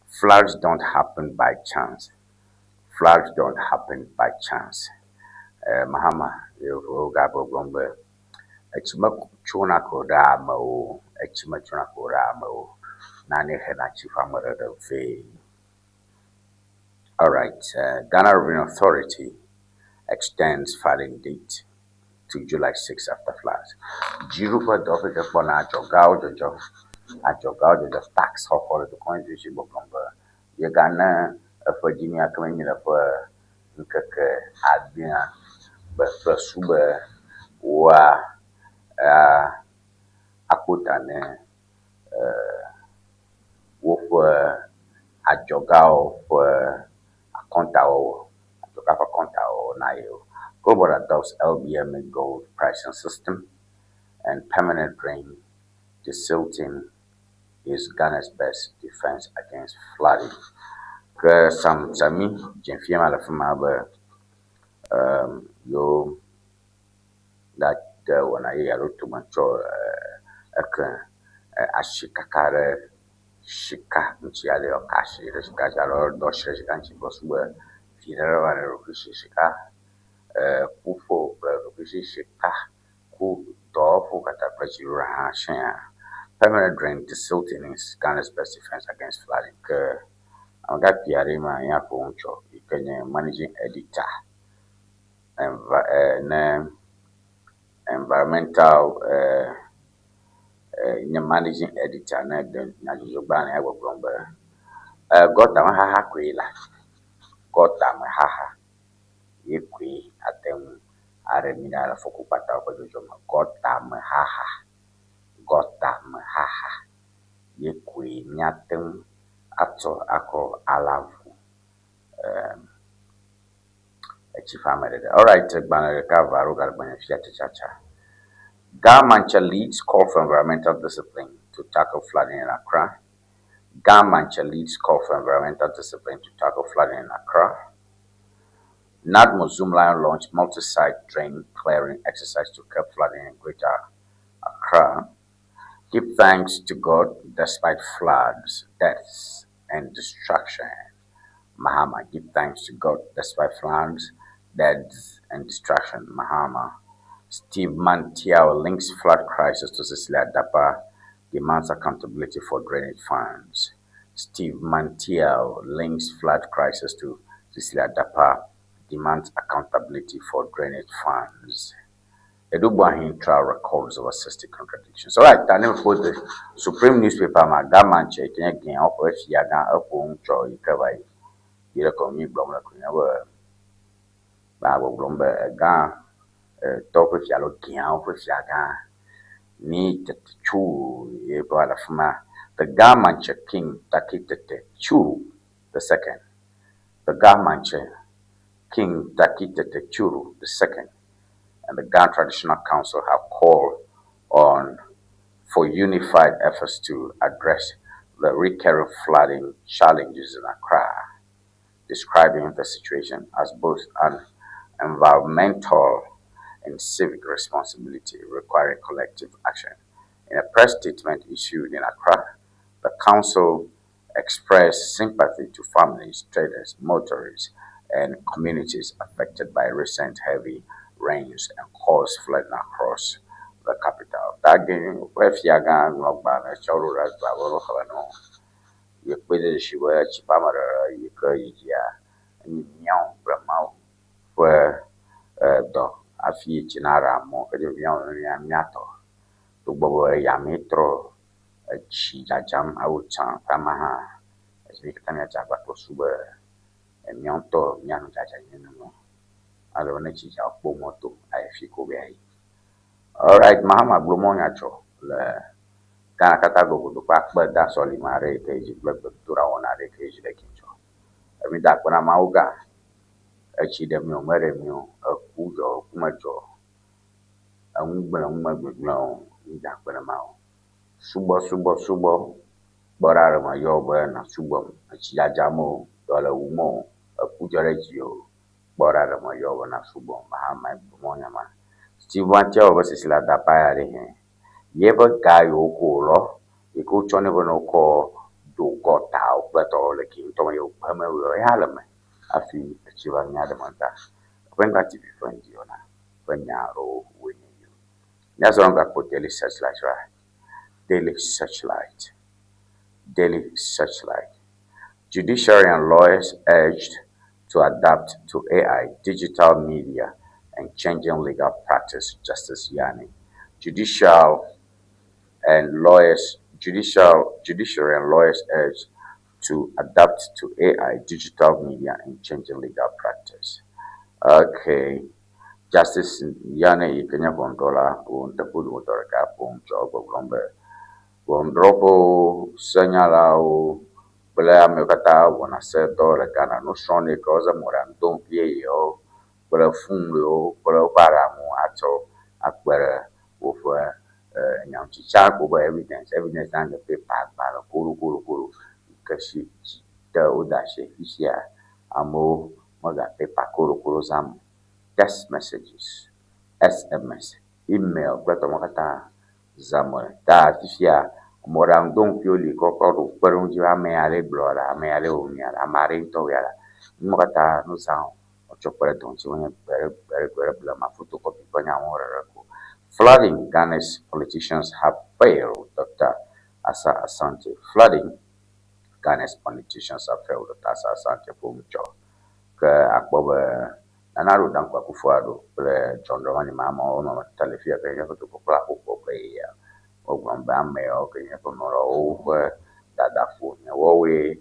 Speaker 2: Floods don't happen by chance. Floods don't happen by chance. Mahama wogagbɔgblɔm be etsi metsona ko ɖe ame o, etsi metsona ko ɖe ame o. Nane hena tsi ƒe ameɖeɖe vɛ. Alright, Ghana Revenue Authority extends filing date to July 6 after floods. Dziɖuƒe dɔwɔƒe ke kpɔna adzɔgawo dzɔdzɔ, adzɔgawo dzɔdzɔ tax xɔxɔ le dukɔ dzi gbɔgblɔm be yegane eƒe dzinu ya ke menyi le ƒe ŋkeke adea be ƒe su be woa akpo ta ne woƒe adzɔgawo ƒe akɔntawɔwɔ, adzɔga ƒe akɔntawɔwɔ na yewo. Global adopts LBMA gold pricing system and permanent drain desilting is Ghana's best defense against flooding. Ke Sam Sami dze fia ma le fi ma be yewo gate wɔna yeye aɖewo tome tsɔ eke asi kaka ɖe Sika ŋuti ale yɔ ka asi ɖe sika dzi alo dɔ asi ɖe sika ŋuti gbɔ su be viɖe ɖe va le ɖokuisi sika kuƒo kple ɖokuisi sika ku dɔwɔƒewo katã kple dziɖuɖua hã siaa. Permanent drain desilting is Ghana's best defense against flooding. Ke amegãkpui aɖee ma ya ƒo nu tsɔ yi ke nye managing editor enva ne environmental nye managing editor ne de nyadzɔdzɔgbalẽ ya gbɔgblɔm be gɔta me xaxa koe la gɔta me xaxa ye koe ate ŋu aɖe mí ɖa le afɔku kpatawo ƒe dzɔdzɔ me. Gɔta me xaxa gɔta me xaxa ye koe míate ŋu atsɔ akɔ alé avu etsi ƒe ame ɖeɖe. Alright, gbalẽ ɖeka eve alo gagbalẽ fia tsatsa. Ga Mantse leads call for environmental discipline to tackle flooding in Accra. Ga Mantse leads call for environmental discipline to tackle flooding in Accra. NADMO Zoomlion launched multi-site drain clearing exercise to curb flooding in Greater Accra. Give thanks to God despite floods, deaths, and destruction. Mahama, give thanks to God despite floods, deaths, and destruction. Mahama. Steve Manteaw links flood crisis to Cecilia Dapaah, demands accountability for drainage funds. Steve Manteaw links flood crisis to Cecilia Dapaah, demands accountability for drainage funds. Adu Boahen trial records over 60 contradictions. All right, tani for the Supreme newspaper ma Ga Mantse ke nye gɛ̃awo ƒe fiagã eƒo nu tsɔ yi ke va yi yi ɖe kɔ mi gblɔm le konya be ba gbɔgblɔm be egã tɔwo ƒe fia alo gɛ̃awo ƒe fiagã ni tete tsu ye va le afi ma. The Ga Mantse King Tackie Tetteh Tsuru the second. The Ga Mantse King Tackie Tetteh Tsuru the second and the Ga Traditional Council have called on for unified efforts to address the recurring flooding challenges in Accra, describing the situation as both an environmental and civic responsibility requiring collective action. In a press statement issued in Accra, the council expressed sympathy to families, traders, motorists, and communities affected by recent heavy rains and caused flooding across the capital. Tagin ƒe fiagã ŋlɔ gbalẽ tsɔ ɖo ɖe agba be xlẽ no. Ye kpe ɖe si be tsi ƒe ame ɖeɖe yi ke yi dzia enyi míawo kple Mawu ƒe dɔ hafi tsi naɖe amewo ke míawo mía míatɔ. Togbɔ be eyame trɔ etsi dzadzam awu tsã ƒe hã esi mi katã míadze agbagba su be míawo ŋutɔ míanɔ dzadzanyenye me. Ale be ne tsi dza wokpɔ mɔto ayi fi ke wobe yeayi. Alright, Mahama gblɔ mɔ nya tsɔ le Ghana katã gogodo ƒe akpe da sɔlime aɖe yi ke dzi kple gbedodoɖa wɔna aɖe yi ke dzi le tsɔ. Emi da akpe na Mawu gã. Etsi ɖe mi o, meɖe mi o, eku dzɔ, eku medzɔ o, enu gblẽ, enu megbegblẽ o, mi da akpe na Mawu. Subɔ, subɔ, subɔ. Kpɔ ɖa ɖe me yɔ be nàsubɔm. Etsi dzadzam o, dɔ le wum o, eku dzɔ ɖe dzi o. Kpɔ ɖa ɖe me yɔ be nàsubɔm. Mahama gblɔ mɔ nya ma. Steve Manteaw be Cecilia Dapaah ya ɖe hɛ. Yeƒe ga yiwo ko wòlɔ yi ke wotsɔ nɛ be ne wokɔ do gɔtawo kple tɔwo le ke ŋutɔ me ye wògbe mewɔe ya le me hafi etsi va nya ɖe me ta. Ƒe TV ƒe ŋdi wɔna ƒe nya aɖewo woe nye yiwo. Míazɔ gakpo Daily Searchlight right? Daily Searchlight. Daily Searchlight. Judiciary and lawyers urged to adapt to AI, digital media, and changing legal practice. Justice Yani. Judicial and lawyers, judicial, judiciary and lawyers urged to adapt to AI, digital media, and changing legal practice. Okay. Justice Yane yi ke nye ʋɔnudrɔ̃la wo dometɔ ɖeka ƒo nu tsɔ gbɔgblɔm be ʋɔnudrɔ̃ƒewo, senyalawo kple amewo katã wɔna se dɔ le Ghana nusrɔ̃m yi ke woze mɔɖaŋu dom yeyewo kple foniwo kple woƒe aɖaŋu atsɔ akpe ɖe woƒe nyaŋutsitsa ko be evidence evidence na nye paper agbalẽ kolokolokolo yi ke si dzi te woda asi fisia amewo mega paper kolokolo zãm o. Text messages, SMS, email kple tɔwo katã zãm wole. Ta fifia Mɔɖaŋudoŋkuiwo li kɔ kɔ ɖo kpeɖeŋudzi be ame aɖe gblɔ la, ame aɖe wɔ nua la, ame aɖe ŋutɔ wɔe la. Numɔ katã nuzãwo wotsɔ kpe ɖe dɔ ŋuti wonye gbeɖegbeɖegbeɖe blema photocopy ƒe nyawo ɖeɖe ko. Flooding Ghana's politicians have failed Dr. Asa Asante. Flooding Ghana's politicians have failed Dr. Asa Asante ƒo nu tsɔ. Ke akpɔ be Nana Addo Dankwa Akufo-Addo kple John Dramani Mahama wo nɔnɔmetata le fi ya ke míaƒe dukɔkplɔla xoxoa kple yeyea. Wogblɔ be ame yawo ke nye ƒe nɔlawo woƒe dadaƒo nye woawoe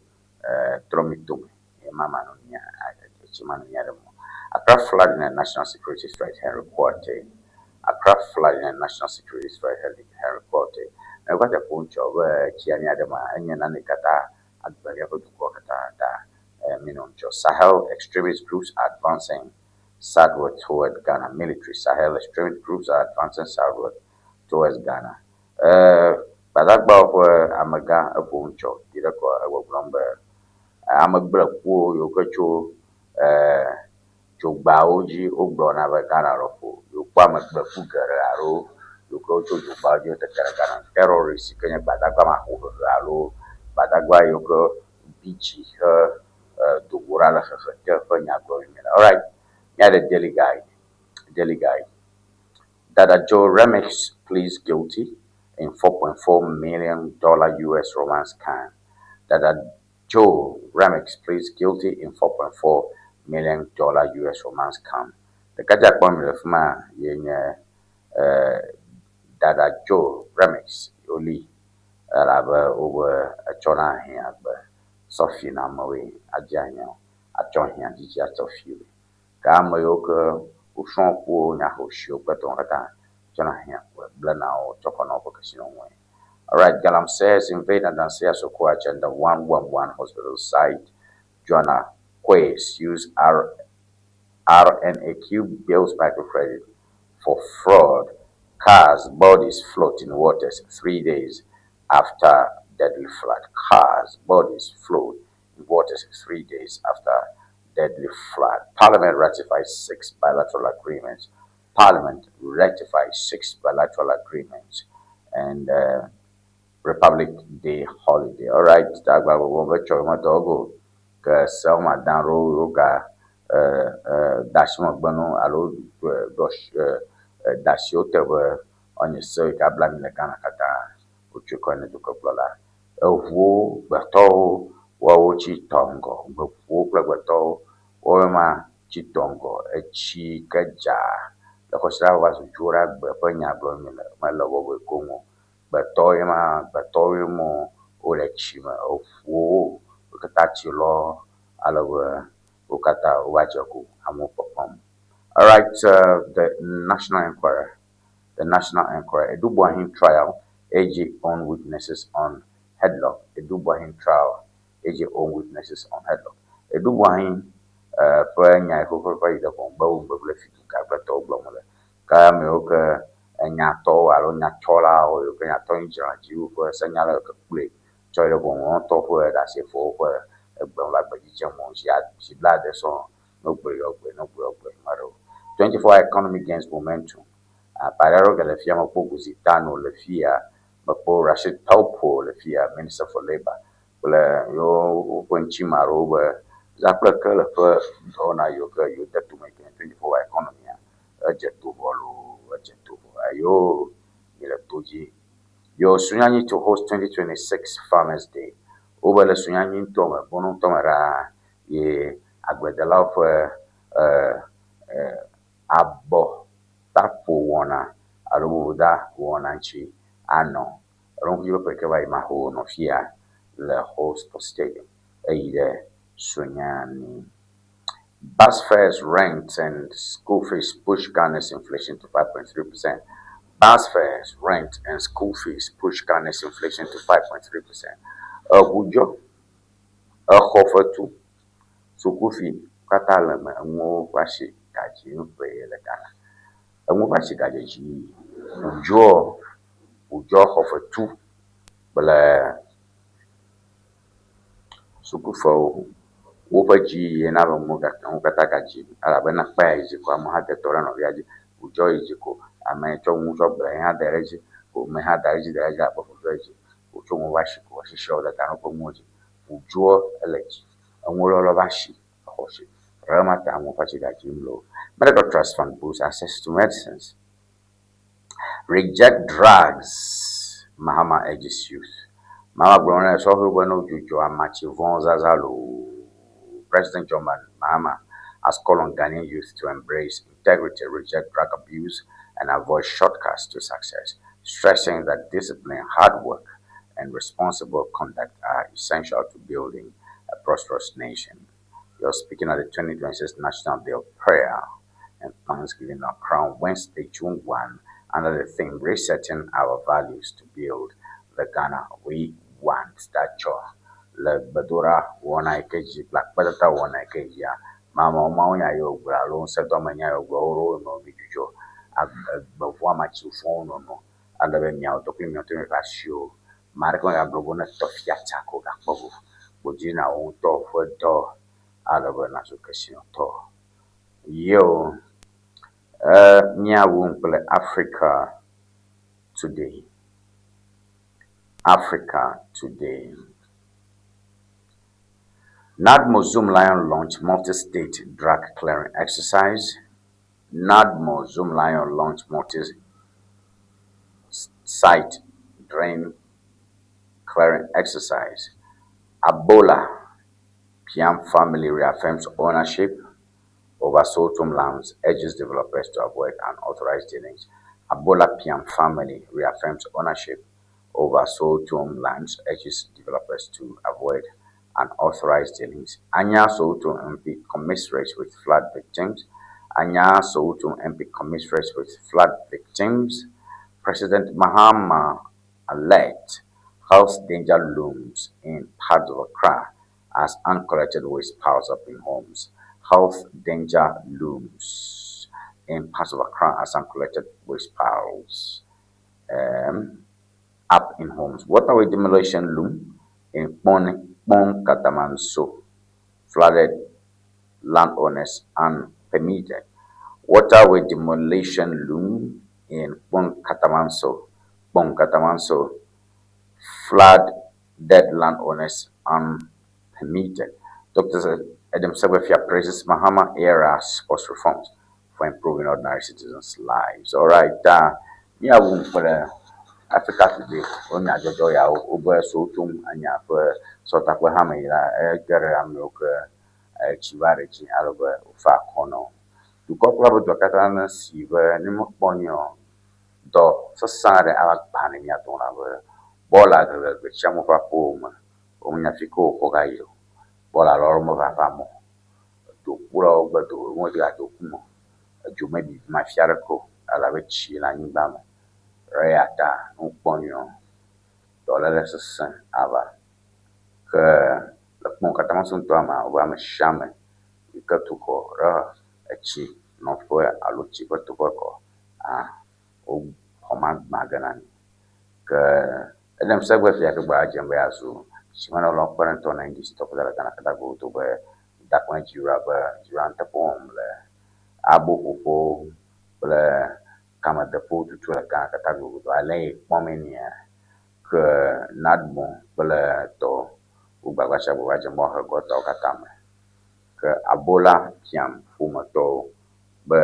Speaker 2: trɔ mi tome ye mama nu nya etsi ma nu nya ɖe mo. Accra flooding and national security threat Henry Quartey. Accra flooding and national security threat Henry Quartey. Henry Quartey ƒo nu tsɔ be tsia nya ɖe ma enye nane katã agbe míaƒe dukɔ katã ta minɔ ŋudzɔ. Sahel extremist groups are advancing southward toward Ghana. Military Sahel extremist groups are advancing southward towards Ghana. Gbadagbawo ƒe amegã eƒo nu tsɔ yi ɖe kɔ egbɔgblɔm be amegblẽkuwo yiwo ke tso dzogbawo dzi wogblɔna be Ghana lɔƒo yewokpɔ amegblẽku geɖe alo yiwo ke wotso dzogbawo dzi wotete ɖe Ghana. Terrorist yi ke nye gbadagba maxɔhehe alo gbadagba yiwo ke bi dzi he do go ɖa le xexe te ƒe nya gblɔm míele. Alright, míaɖe Daily Guide. Daily Guide. Dada Joe Remix pleads guilty in $4.4 million US romance scam. Dada Joe Remix pleads guilty in $4.4 million US romance scam. Ɖekadze kpɔm mi le fi ma ye nye Dada Joe Remix woli elabe wobe etsɔna hiã gbe sɔ fina amewoe adze ahiã atsɔ hiã dzidzi atsɔ fi woe. Ke ame yiwo ke wosrɔ̃ kuwo nyaxɔsiwo kple tɔwo katã tsɔna hiã gblẽna wo tsɔ xɔna woƒe kesinɔnuwoe. Alright, Galamseyers invade Adansi Asokwa Agenda 111 hospital site. Joanna Quays use RNAQ bills microcredit for fraud. Cars, bodies float in waters 3 days after deadly flood. Cars, bodies float in waters 3 days after deadly flood. Parliament ratifies six bilateral agreements. Parliament ratifies six bilateral agreements. And Republic Day holiday. All right, tagba gbogbo be tsɔ me tɔgo ke Selma Danro woga dasi megbe no alo dɔ dasi wo te be ɔnye se yi ke abla mi le Ghana katã wotsoe kɔ ne dukɔkplɔla. Eʋuwo gbetɔwo woawo tsi tɔ ŋgɔ. Ʋuwo kple gbetɔwo woawo ma tsi tɔ ŋgɔ. Etsi ke dza le kɔsiɖa va zu dzoɖagbe ƒe nya gblɔm mi le mele bɔbɔe koŋ o. Gbetɔwo ye ma gbetɔwoe mo wole tsi me. Eʋuwo wo katã tsi lɔ ale be wo katã wova dze go amewo kpɔkpɔm. All right, the National Enquirer. The National Enquirer. Adu Boahen trial, AG own witnesses on headlock. Adu Boahen trial, AG own witnesses on headlock. Adu Boahen ƒe nya yi xoxo va yi ɖe ʋɔnugbe wo ŋgbe kple fiduka kple tɔwo gblɔm le. Ke amewo ke enyatɔwo alo nyatsɔlawo yiwo ke nyatɔ yi dzra dzi woƒe senyalawo ke kplɔe tsɔ yi ɖe ʋɔnudrɔ̃tɔ ƒe ɖasefowo ƒe egbe va gbe dzidzem wo zi zi blaade sɔŋ ne wogblɔe yɔ gblɔe ne wogblɔe yɔ gblɔe ma ɖewo. 24 economy gains momentum. Akpa ɖewo le fia mekpɔ Goosie Tanoh le fia, mekpɔ Rashid Pelpuo le fia, Minister for Labour kple yewo woƒe ŋutime aɖewo be zã kple ke le ƒe dɔwɔna yiwo ke yewo de tome ke 24 economy edze to vɔ loo edze to vɔ eyiwo mi le to dzi. Yo Sunyani to host 2026 Farmers Day. Wobe le Sunyani ŋutɔ me, Bono ŋutɔ me ɖaa ye agbledelawo ƒe abɔ taƒo wɔna alo vovoda wɔna ŋuti anɔ. Eɖo ƒe ke va yi maxɔ nɔ fia le Ho Sports Stadium eyi ɖe Sunyani. Bus fares, rent, and school fees push Ghana's inflation to 5.3%. Bus fares, rent, and school fees push Ghana's inflation to 5.3%. Eʋudzɔ, exɔ fetu, sukufi katã le eme enuwo ƒe asi gadzi nu ƒe le Ghana. Enuwo ƒe asi gadze dzi yi. Ʋudzɔ, ʋudzɔ xɔ fetu kple sukufewo woƒe dzi yi na be nuwo katã gadzi elabena kpea yi dzi ko ame hã de tɔ ɖe nɔvia dzi. Ʋudzɔ yi dzi ko ame tsɔ nu tsɔ gblẽ hã da ɖe edzi ko ame hã da ɖe edzi da ɖe edzi abe ʋudzɔ yi dzi. Wotso ŋu va shi ko eshishiawo dada ɖe woƒe nuwo dzi. Ʋudzoa ele dzi. Eŋulɔlɔ va shi exɔ shi. Ɖe ma ta amewo ƒe atsi gadzim loo. Medical Trust Fund boosts access to medicines. Reject drugs, Mahama urges youth. Mahama gblɔ na sɔhɛwo be ne wodzudzɔ amatsi vɔ̃wo zazã loo. President John Mahama has called on Ghanaian youth to embrace integrity, reject drug abuse, and avoid shortcuts to success, stressing that discipline, hard work, and responsible conduct are essential to building a prosperous nation. You're speaking at the 2026 National Day of Prayer and Thanksgiving on Crown Wednesday, June 1, under the theme Resetting Our Values to Build the Ghana We Want. Tatsɔ le gbedoɖa wɔna yi ke dzi kple akpedada wɔna yi ke dzia, mama mawunya yi wògblɔ alo ŋusẽdɔmenya yi wògblɔ woɖo nɔ midzudzɔ egbe vɔ̃ amatsi vɔ̃wo nono ale be miawo tɔ kple miawo tɔ miaƒe asiwo. Ame aɖeke megagblɔ be ne tɔ fia tsa ko gakpɔ ʋu kpodzi na wò ŋutɔ ƒe dɔ ale be nazu kesinɔtɔ. Yo, míawu kple Africa Today. Africa Today. NADMO Zoomlion launch multi-state drug clearing exercise. NADMO Zoomlion launch multi-site drain clearing exercise. Abola Piam family reaffirms ownership over Sowutuom lands, urges developers to avoid unauthorized dealings. Abola Piam family reaffirms ownership over Sowutuom lands, urges developers to avoid unauthorized dealings. Anyaa Sowutuom MP commiserates with flood victims. Anyaa Sowutuom MP commiserates with flood victims. President Mahama alert health danger looms in parts of Accra as uncollected waste piles up in homes. Health danger looms in parts of Accra as uncollected waste piles up in homes. Waterway demolition loom in Kpone Katamanso. Flooded landowners unpermitted. Waterway demolition loom in Kpone Katamanso. Kpone Katamanso. Flooded landowners unpermitted. Dr. Edem Segbefia praises Mahama era sports reforms for improving ordinary citizens' lives. All right, míawu kple Africa Today wo nyadzɔdzɔ yawo wobe Sowutuom anya ƒe sɔtakpe hame yi la ege ɖe amewo ke etsi va ɖe dzi ale be wofa akɔ na wo. Dukɔkplɔla ƒe dɔ katã ne si be ne mekpɔ nyuie o, dɔ sesẽ aɖe ava gbã ne mía dome la be bɔla geɖe tsi amewo ƒe aƒewo me. Womenya fi ke wokɔ va yi o. Bɔla lɔwo meva va me o. Dokulawo gbe do womede adoku me o. Edzo mebi afi aɖeke o elabe tsi le anyigba me. Eya ta ne wokpɔ nyuie o, dɔléle sesẽ ava. Ke le kpɔm katã ŋutɔ mea, wobe ame sia ame yi ke tu xɔ ɖe etsi nɔƒe alo tsi ƒe toƒe kɔ, wo xɔ ma gbã ge na mi. Ke Edem Segbefia ke gba dzem be yeazu dzimenɔlawo kpeɖeŋutɔ na NDC tɔ ƒe le Ghana katã godo be dakpɔ dziɖuɖua be dziɖuɖua nuteƒe wɔm le aboƒoƒo kple kamedeƒewo tutu le Ghana katã godo. Ale yi kpɔm enia ke NADMO kple tɔ wo gbagba sia gbagba dzem be woahe gɔtawo katã me. Ke Abola Piam ƒometɔwo be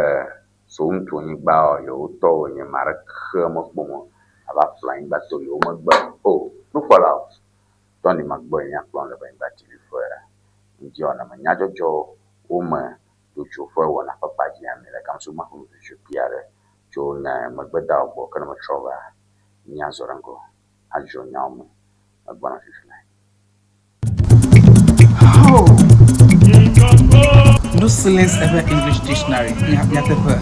Speaker 2: Sowutuom nyigba yewo tɔ wònye ame aɖeke mekpɔ mɔ ava ƒle anyigba to yewo megbe o. Nukpɔlawo, Tony Magbɔe míakplɔ le Anyigba TV ƒe ŋdiwɔna me. Nyadzɔdzɔwo me dzodzo ƒe wɔna ƒe kpa dzi ame le gamso maxɔ nudzodzoe kpui aɖe tso nye megbedawo gbɔ ke ne metrɔ va míazɔ ɖe ŋgɔ adzro nyawo me. Megbɔna fifi lae.
Speaker 3: Oh. No silence ever English dictionary. Nyateƒe.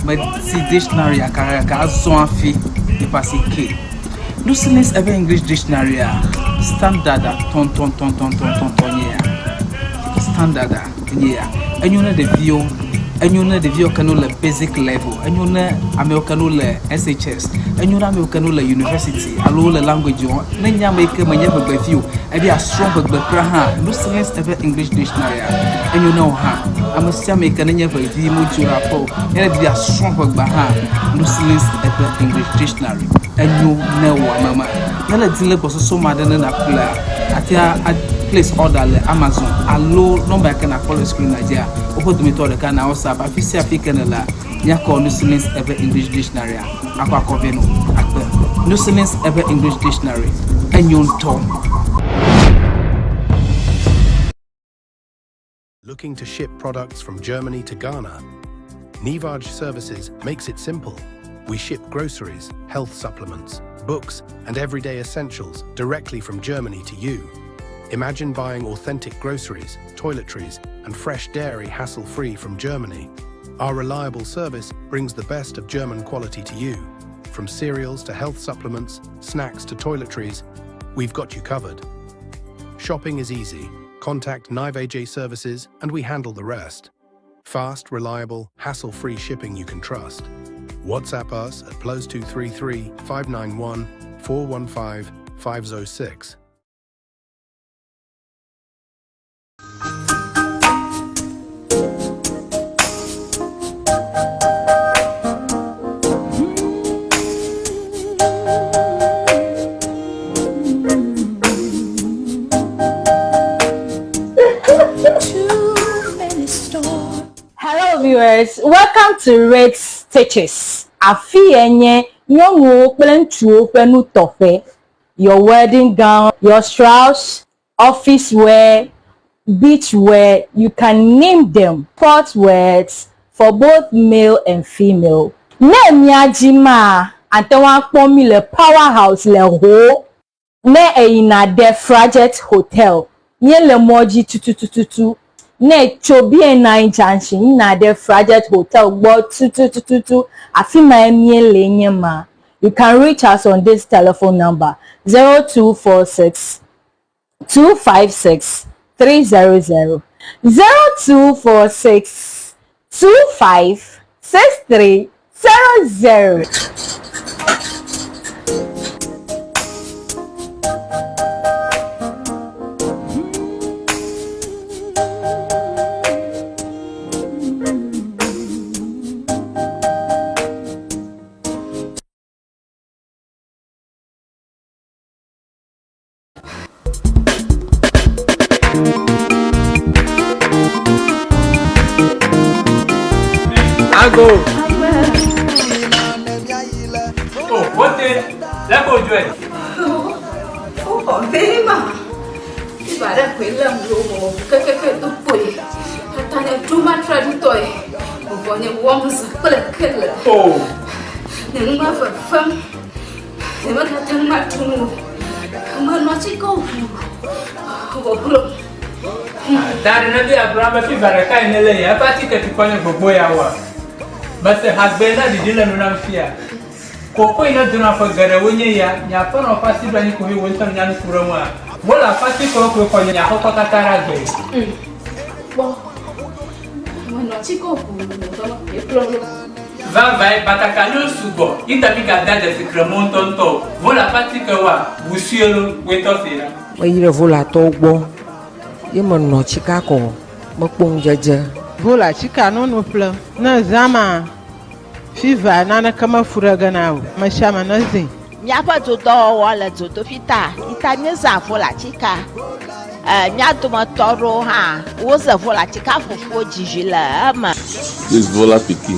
Speaker 3: Meti dictionary aka azɔ hafi yeƒe asi ke. No silence ever English dictionary a standard a tɔntɔntɔntɔntɔntɔn nye ya. Standard a nye ya. Enyo ne ɖeviwo, enyo ne ɖeviwo ke no le basic level, enyo ne amewo ke no le SHS, enyo ne amewo ke no le university alo le language wɔm. Ne nye ame yi ke menye ʋegbevi o, ebi asrɔ̃ ʋegbe kura hã, no silence ever English dictionary a enyo ne wò hã. Ame sia ame yi ke nenye ʋevi modzo ɖe aƒe o, ne ebi asrɔ̃ ʋegbe hã, no silence ever English dictionary enyo ne wò ame ma. Ne le di le gbɔsɔsɔ ma ɖe ne nàƒlea, àte a place order le Amazon alo nɔmba yi ke nàkpɔ le screen dzia, woƒe dometɔ ɖeka na WhatsApp. Afi sia afi ke nèlea, míakɔ Nusilin's Ewe English Dictionary akɔ akɔ vɛ nɔ akpe. Nusilin's Ewe English Dictionary, enyo ŋutɔ.
Speaker 4: Looking to ship products from Germany to Ghana? Nivaj Services makes it simple. We ship groceries, health supplements, books, and everyday essentials directly from Germany to you. Imagine buying authentic groceries, toiletries, and fresh dairy hassle free from Germany. Our reliable service brings the best of German quality to you. From cereals to health supplements, snacks to toiletries, we've got you covered. Shopping is easy. Contact Nive AJ Services and we handle the rest. Fast, reliable, hassle free shipping you can trust. WhatsApp us at +233 591 415 506.
Speaker 5: Hello viewers, welcome to Red Stitches. Afi ye nye nyɔnuwo kple ŋutsuwo ƒe nutɔƒe. Your wedding gown, your shrouds, office wear, beach wear, you can name them. Sport wears for both male and female. Ne mía dzi maa, ate ŋu akpɔ mí le Power House le Ho. Ne èyina ɖe Frajet Hotel, míele mɔ dzi tutututu. Ne ètso BNI Junction yina ɖe Frajet Hotel gbɔ tutututu, afi mae míele nye ma. You can reach us on this telephone number 0246 256 300 0246 25 63 00.
Speaker 15: Ago. Oh, wote, leko ujue.
Speaker 6: Wokɔ vɛ ma. Fiva ɖe koe lém ɖo mɔ kekeke do kpoe. Tata nye ɖo matra ɖutɔe. Vɔ nye wɔm zã kple kele.
Speaker 15: Oh.
Speaker 6: Nye nu ma fefem. Nyemegate ŋu aɖu nu o. Menɔ atikewo ʋuu vɔ glo.
Speaker 15: Da ɖe ne be agblɔ be fiva ɖeka yi nele ya eƒe atike tukɔ nye gbogbo ya wa. Mese hagbe na ɖiɖi le nu nam fia. Koko yi ne dona ƒe geɖewo nye ya, nye aƒenɔ ƒe asi ɖo anyi ko he wò ŋutɔ nya nu ku ɖe ŋua. Wole aƒe atikewo koe xɔ nye aƒekɔ katã ɖe agbe.
Speaker 6: Kpɔ. Menɔ atikewo ʋuu vɔ ekplɔ ɖo.
Speaker 15: Vavãe, batakaliwo sugbɔ, yi ta migada dzesi kremɔ ŋutɔŋutɔ o. Vola ƒe atikewoa, ʋu sue lo, woe tɔ see ɖa.
Speaker 7: Meyi ɖe Volatɔwo gbɔ ye menɔ tsika kɔ mekpɔ ŋudzedze.
Speaker 8: Vola tsika nono ƒle. Ne zã ma fiva naneke mefu ɖe ge na o. Amesiame nezĩ.
Speaker 9: Míaƒe dodɔwɔwɔ le dzodoƒi ta yi ta míezã volatika. E, mía dometɔ aɖewo hã woze volatika fufuwo dzizi le eme.
Speaker 10: This Vola pikin.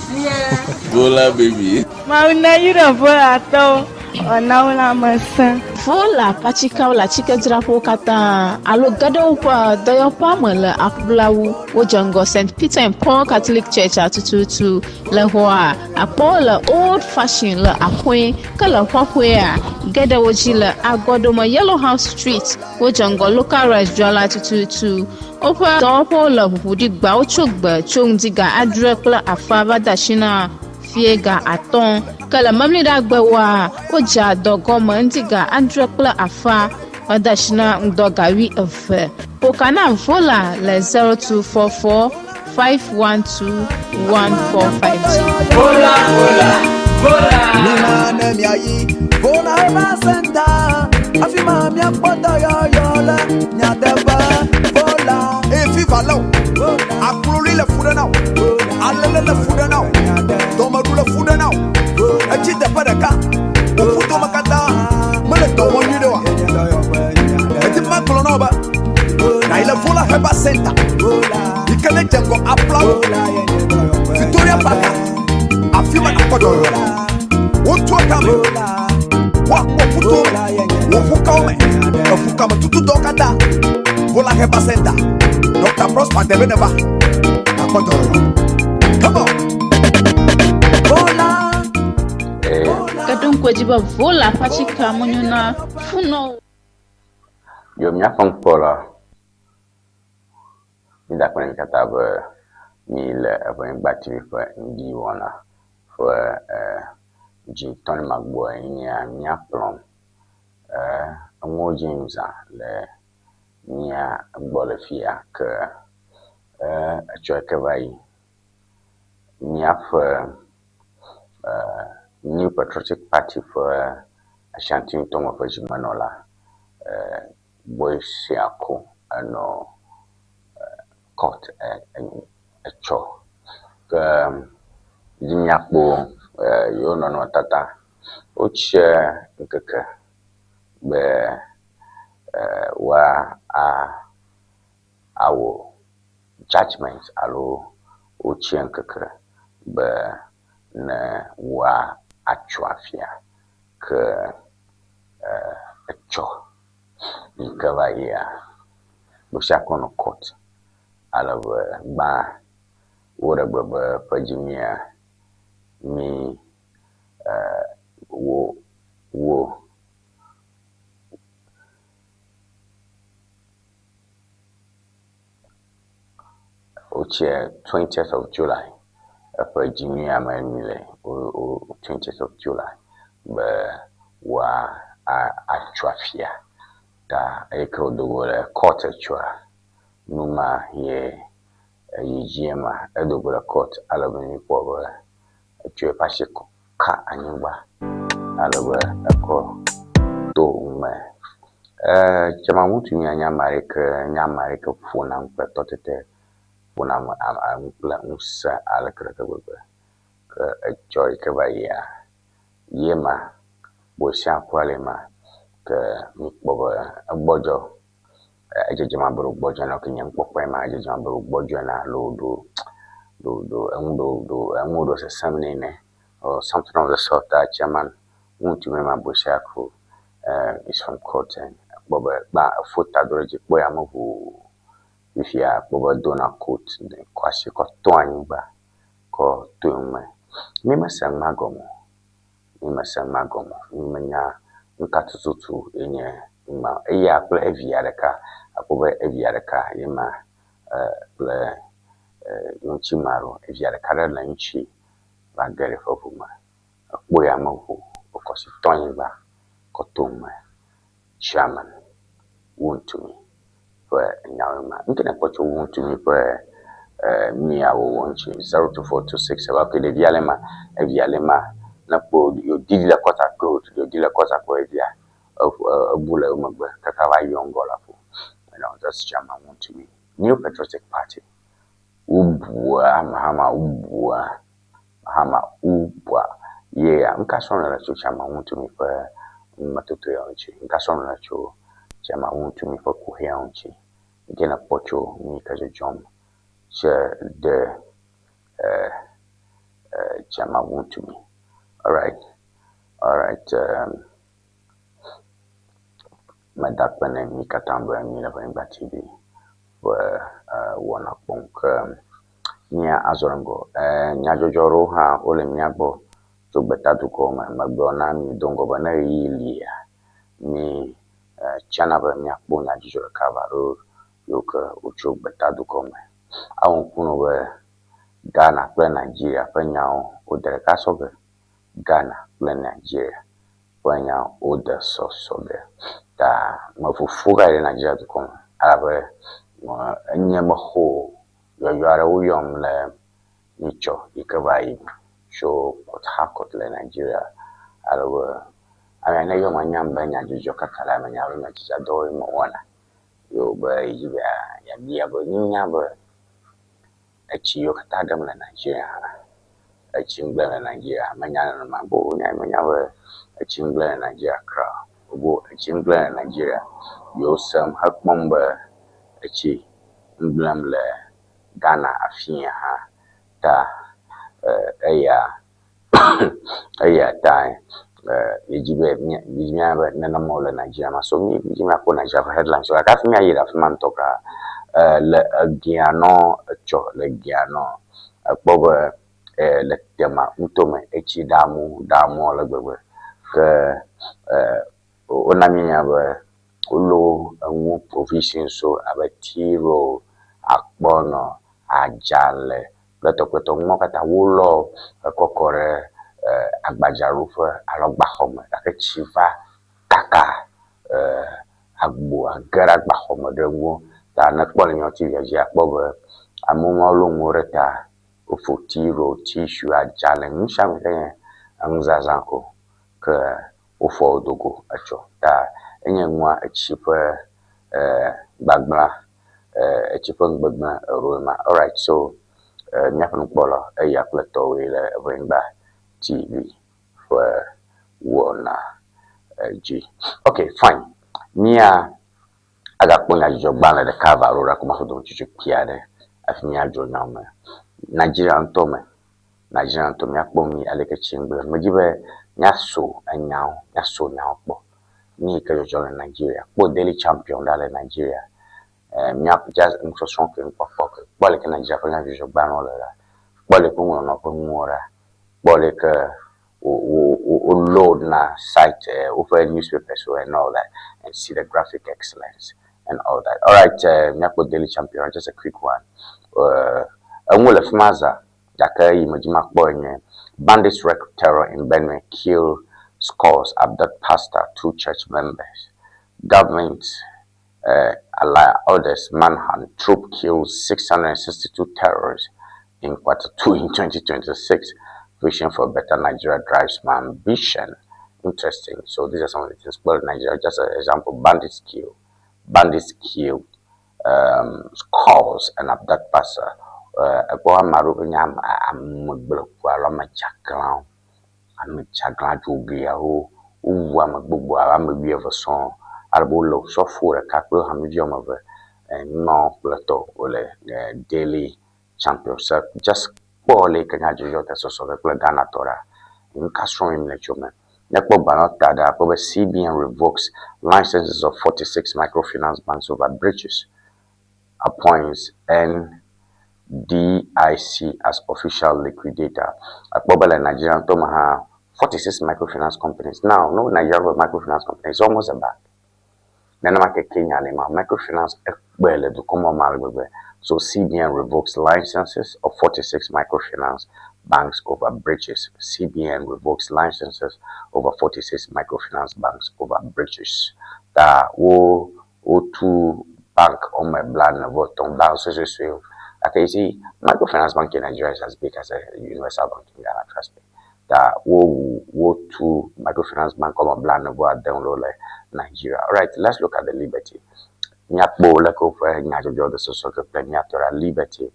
Speaker 10: Vola baby.
Speaker 11: Mawu neyra Volatɔwo wòana wo lãmesẽ.
Speaker 12: Vola ƒe atikewo le atikedzraƒewo katã alo ge ɖe woƒe dɔyɔƒea me le aƒulawu. Wodze ŋgɔ St. Peter and Paul Catholic Church tututu le xɔa akpɔ wo le Old Fashion le axɔe ke le xɔxɔea ge ɖe wo dzi le agɔɖome Yellow House Street. Wodze ŋgɔ Local Rice dzrala tututu. Woƒe dɔwɔƒewo le ʋuʋu ɖi gbawo tso gbe tso ŋdi ga adre kple afã va de asi na fie ga atɔ̃. Ke le Memleɖagbewoa, wodzea dɔ gɔme ŋdi ga adre kple afã va de asi na ŋdɔ ga wuieve. Ƒo ka na Vola le 0244 512 145 dzi.
Speaker 15: Vola, vola, vola.
Speaker 13: Mina ne miayi Vola Herbal Center, afi ma miakpɔ dɔyɔyɔ le nyateƒe. Vola.
Speaker 14: Eye fiva lé wò, akloli le fu ɖe na wò, alele le fu ɖe na wò, dɔmeɖu le fu ɖe na wò, etsi teƒe ɖeka, wò ƒudome katã mele dɔ wɔm nyuiɖe. Edze ŋgɔ Aplawu, Victoria Park, afi ma nàkpɔ dɔyɔyɔ le. Wotua tame, woakpɔ ƒuto me, wò ƒukawo me, eƒukame tutudɔwo katã. Vola Herbal Center, Dr. Prosper Debe neva, nàkpɔ dɔyɔyɔ. Come on.
Speaker 13: Vola.
Speaker 12: Ke ɖo ŋku edzi be Vola ƒe atikea menyo na funɔwo o.
Speaker 2: Yo míaƒe ŋkpɔ la, mída akpe na mi katã be mi le Eʋenyigba TV ƒe ŋdi wɔna ƒe dzi tɔni magbɔe nyea míakplɔm. Enuwo dzi yim zã le mía gbɔ le fiya ke etsɔ ke va yi míaƒe New Patriotic Party ƒe Ashanti ŋutɔme ƒe zimenɔla Boasiako enɔ court etsɔ ke dzi míakpɔ yewo nɔnɔmetata. Wotsia ŋkeke be woa awɔ judgement alo wotsia ŋkeke be ne woatso afia ke etsɔ yi ke va yia Boasiako nɔ court ale be gbã woɖe gbe be ƒe dzimea mi wo wo wotsia 20th of July eƒe dzimea me mi le wo wo 20th of July be woa atso afia ta eyi ke wodo go le court etsɔa nu ma ye eyi dzi ma edo go le court ale be míkpɔ be etsɔ eƒe asi kɔ ka anyigba ale be ekɔ to me. Tsemaŋutsu nye ame aɖe ke nye ame aɖe ke ƒona nu kple tɔtete, ƒona nu kple ŋusẽ ale gbegbe. Ke etsɔ yi ke va yia, ye ma Boasiako le ma ke míkpɔ be egbɔdzɔ. Edzedzem abe ɖe wògbɔdzɔ ene ke nye nukpɔkpɔe ma, edzedzem abe ɖe wògbɔdzɔ ene alo ɖo ɖo ɖo enu ɖo ɖo enuwo ɖo sesẽm nɛ ene or something of the sort ta chairman ŋutsu ma Boasiako is from court and ekpɔ be gbã efo ta do ɖe dzi kpɔ ya me ʋuu. Fifia ekpɔ be edona coat kɔ asi kɔ to anyigba kɔ to enume. Mi mese nua gɔme o. Mi mese nua gɔme o. Mi menya nu ka tututu ye nye nua. Eya kple evia ɖeka akpɔ be evia ɖeka ye ma kple ŋuti ma ɖo. Evia ɖeka ɖe le ŋuti va ge ɖe eƒe ʋu me. Ekpɔ ya me ʋu wòkɔ asi tɔ anyigba kɔ to nume. Chairman Wontumi ƒe nyawoe ma. Nu ke nèkpɔ tso Wontumi ƒe nu ya wòwɔ ŋuti 02426 okay ɖevia le ma evia le ma ne kpɔ yewo le court good yewo le court akpɔ evia ebu le wo megbe kaka va yɔ ŋgɔ le aƒo. You know, that's Chairman Wontumi. New Patriotic Party. Wobua Mahama wobua Mahama wobua ye ya nu ka srɔ̃m nèle tso Chairman Wontumi ƒe numetoto ya ŋuti? Nu ka srɔ̃m nèle tso Chairman Wontumi ƒe kuxia ŋuti? Nu ke nèkpɔ tso nu yi ke dzɔdzɔm tse ɖe Chairman Wontumi. Alright, alright. Meda akpe ne mi katã be mi le Ʋenyigba TV ƒe wɔna kpɔm ke mía azɔ ɖe ŋgɔ. Nyadzɔdzɔ ɖewo hã wole mía gbɔ tso gbetadukɔwo me. Megblɔ na mi do ŋgɔ be ne ɣeyiɣi lia, mi tsana be míakpɔ nyadzɔdzɔ ɖeka va ɖo yiwo ke wotso gbetadukɔ me. Awɔ ŋku na wo be Ghana kple Nigeria ƒe nyawo wode ɖeka sɔ ge. Ghana kple Nigeria ƒe nyawo wode sɔsɔ ge. Ta mefofo va yi ɖe Nigeria dukɔ me elabe enye mexɔ yɔyɔ aɖe woyɔm le nyitsɔ yi ke va yi tso Port Harcourt le Nigeria ale be ame ne yɔm anyam be nyadzɔdzɔ kaka la menya be nyadzɔdzɔ dɔwoe mewɔna. Ye wòbe yedzi be yeabia be nunya be etsi yiwo katã ɖem le Nigeria hã etsi ŋgblẽ le Nigeria menya nenema bo nya menya be etsi ŋgblẽ le Nigeria kura o. Bo etsi ŋgblẽ le Nigeria yewo sem hekpɔm be etsi ŋgblẽm le Ghana afia hã ta eya eya tae yedzi be míanya be nenema wòle Nigeria ma. So míedzi be míakpɔ Nigeria ƒe headlines gake hafi míayi ɖe afi ma ŋutɔ ka le egea nɔ etsɔ le egea nɔ ekpɔ be le Tema nutome etsi ɖe amewo ɖe amewo ale gbegbe ke wona míenya be wolɔ enu provisions wo abe tiro, akpɔnɔ, adzalẽ kple tɔkpɔtɔ numawo katã wolɔ ekɔ kɔ ɖe agbadzraɖoƒe alo agbaxɔme gake tsi va kaka agboa ge ɖe agbaxɔme ɖe ŋuwo ta ne ekpɔ le míawo TV dzi akpɔ be ame mawo lɔ nuwo ɖe ta. Woƒo tiro, tissue, adzalẽ, nu sia nu ke nye enuzazã ko ke wofɔ wo do go etsɔ ta enye nua etsi ƒe gbagblã etsi ƒe nugbegblẽ eɖewoe ma. Alright so míaƒe nukpɔla eya kple tɔwoe le Eʋenyigba TV ƒe wɔna dzi. Ok fine mía agakpɔ nyadzɔdzɔgbalẽ ɖeka eve alo ɖe ko maƒo dometsotso kpui aɖe hafi míadzro nyawo me. Nigeria ŋutɔ me, Nigeria ŋutɔ míakpɔ nu yi aleke tsi ŋgble. Medzi be míaso enyawo, míaso nyawo kpɔ. Nu yi ke dzɔdzɔm le Nigeria. Kpɔ Daily Champion ɖa le Nigeria. Mía just nusɔsrɔ̃ ke nukpɔkpɔ ke. Kpɔ aleke Nigeria ƒe nyadzɔdzɔgbalẽwo le ɖa. Kpɔ aleke woŋlɔna woƒe nuwo ɖa. Kpɔ aleke wo load na site woƒe newspapers and all that and see the graphic excellence and all that. All right, míakpɔ Daily Champion, just a quick one. Eŋu le fi ma za gake yi medzi makpɔ enye bandits wreak terror in Benue kill scores, abduct pastor, two church members. Government orders manhunt, troop kills 662 terrorists in quarter two in 2026. Vision for better Nigeria drives my ambition. Interesting. So these are some of the things. Well, Nigeria, just an example, bandits kill, bandits kill scores and abduct pastor. Ekpɔ ame aɖewo nye ame gblẽku alo ame dzeaglãwo, ame dzeaglã dzogliawo. Wowu ame gbogbo abe ame wuieve sɔŋ. Ale be wole osɔfo ɖeka kple hamevi woame eve nɔ kple tɔ wole Daily Champion. So just kpɔ le yi ke nyadzɔdzɔ te sɔsɔ ge kple Ghana tɔ ɖa. Nu ka srɔ̃m mi le tso eme? Ne kpɔ gbalẽ ta ɖa, akpɔ be CBN revokes licenses of 46 microfinance banks over breaches, appoints NDIC as official liquidator. Akpɔ be le Nigeria ŋutɔ me hã 46 microfinance companies. Now, no Nigeria microfinance company, it's almost a bank. Nenema ke Kenya le ma microfinance ekpe le dukɔ ma me ale gbegbe. So CBN revokes licenses of 46 microfinance banks over breaches. CBN revokes licenses over 46 microfinance banks over breaches. Ta wo wotu bank wɔme 49 bank suesuesue. Okay, you see, microfinance bank in Nigeria is as big as a universal bank in Ghana, trust me. Ta wo wotu microfinance bank wɔme 49 ɖewo le Nigeria. All right, let's look at the Liberty. Míakpɔ leke woƒe nyadzɔdzɔ de sɔsɔ ge kple míatɔ ɖa Liberty.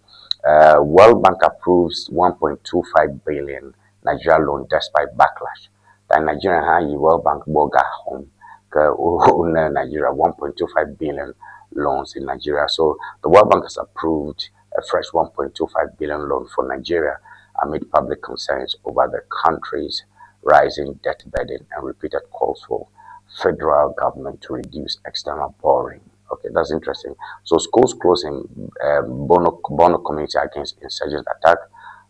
Speaker 2: World Bank approves 1.25 billion Nigeria loan despite backlash. Ta Nigeria hã yi World Bank gbɔ ga xɔm ke wone Nigeria 1.25 billion loans in Nigeria. So the World Bank has approved a fresh 1.25 billion loan for Nigeria amid public concerns over the country's rising debt burden and repeated calls for federal government to reduce external borrowing. Okay, that's interesting. So schools closing Bono community against insurgent attack,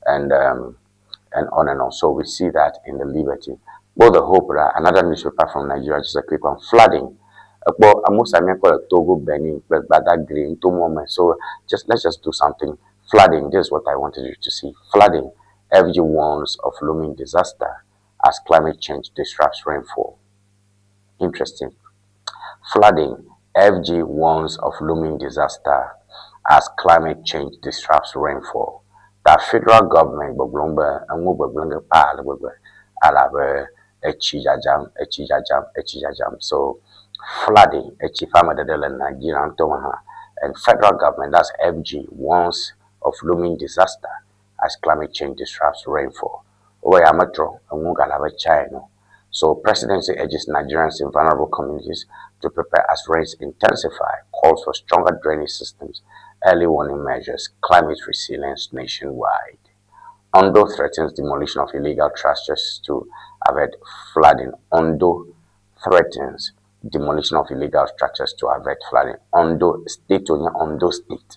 Speaker 2: and on and on. So we see that in the Liberty. Both the Hope, another newspaper from Nigeria, just a quick one. Flooding. Ekpɔ amewo míakpɔ le Togo, Benin, kple Badagry, Ntomo So just let's just do something. Flooding. This is what I wanted you to see. Flooding. FG warns of looming disaster as climate change disrupts rainfall. Interesting. Flooding. FG warns of looming disaster as climate change disrupts rainfall. The federal government gbɔgblɔm be eŋu gbegblẽ ge paa ale gbegbe elabe etsi dzadzam, etsi dzadzam, etsi dzadzam. So flooding, etsi ƒe ameɖeɖe le Nigeria ŋutɔ me hã. And federal government, that's FG, warns of looming disaster as climate change disrupts rainfall. Wobe ya metrɔ eŋu gale abe tsa ene. So presidency urges Nigerians in vulnerable communities to prepare as rains intensify, calls for stronger drainage systems early warning measures, climate resilience nationwide. Ondo threatens demolition of illegal structures to avert flooding. Ondo threatens demolition of illegal structures to avert flooding. Ondo State, Ondo State,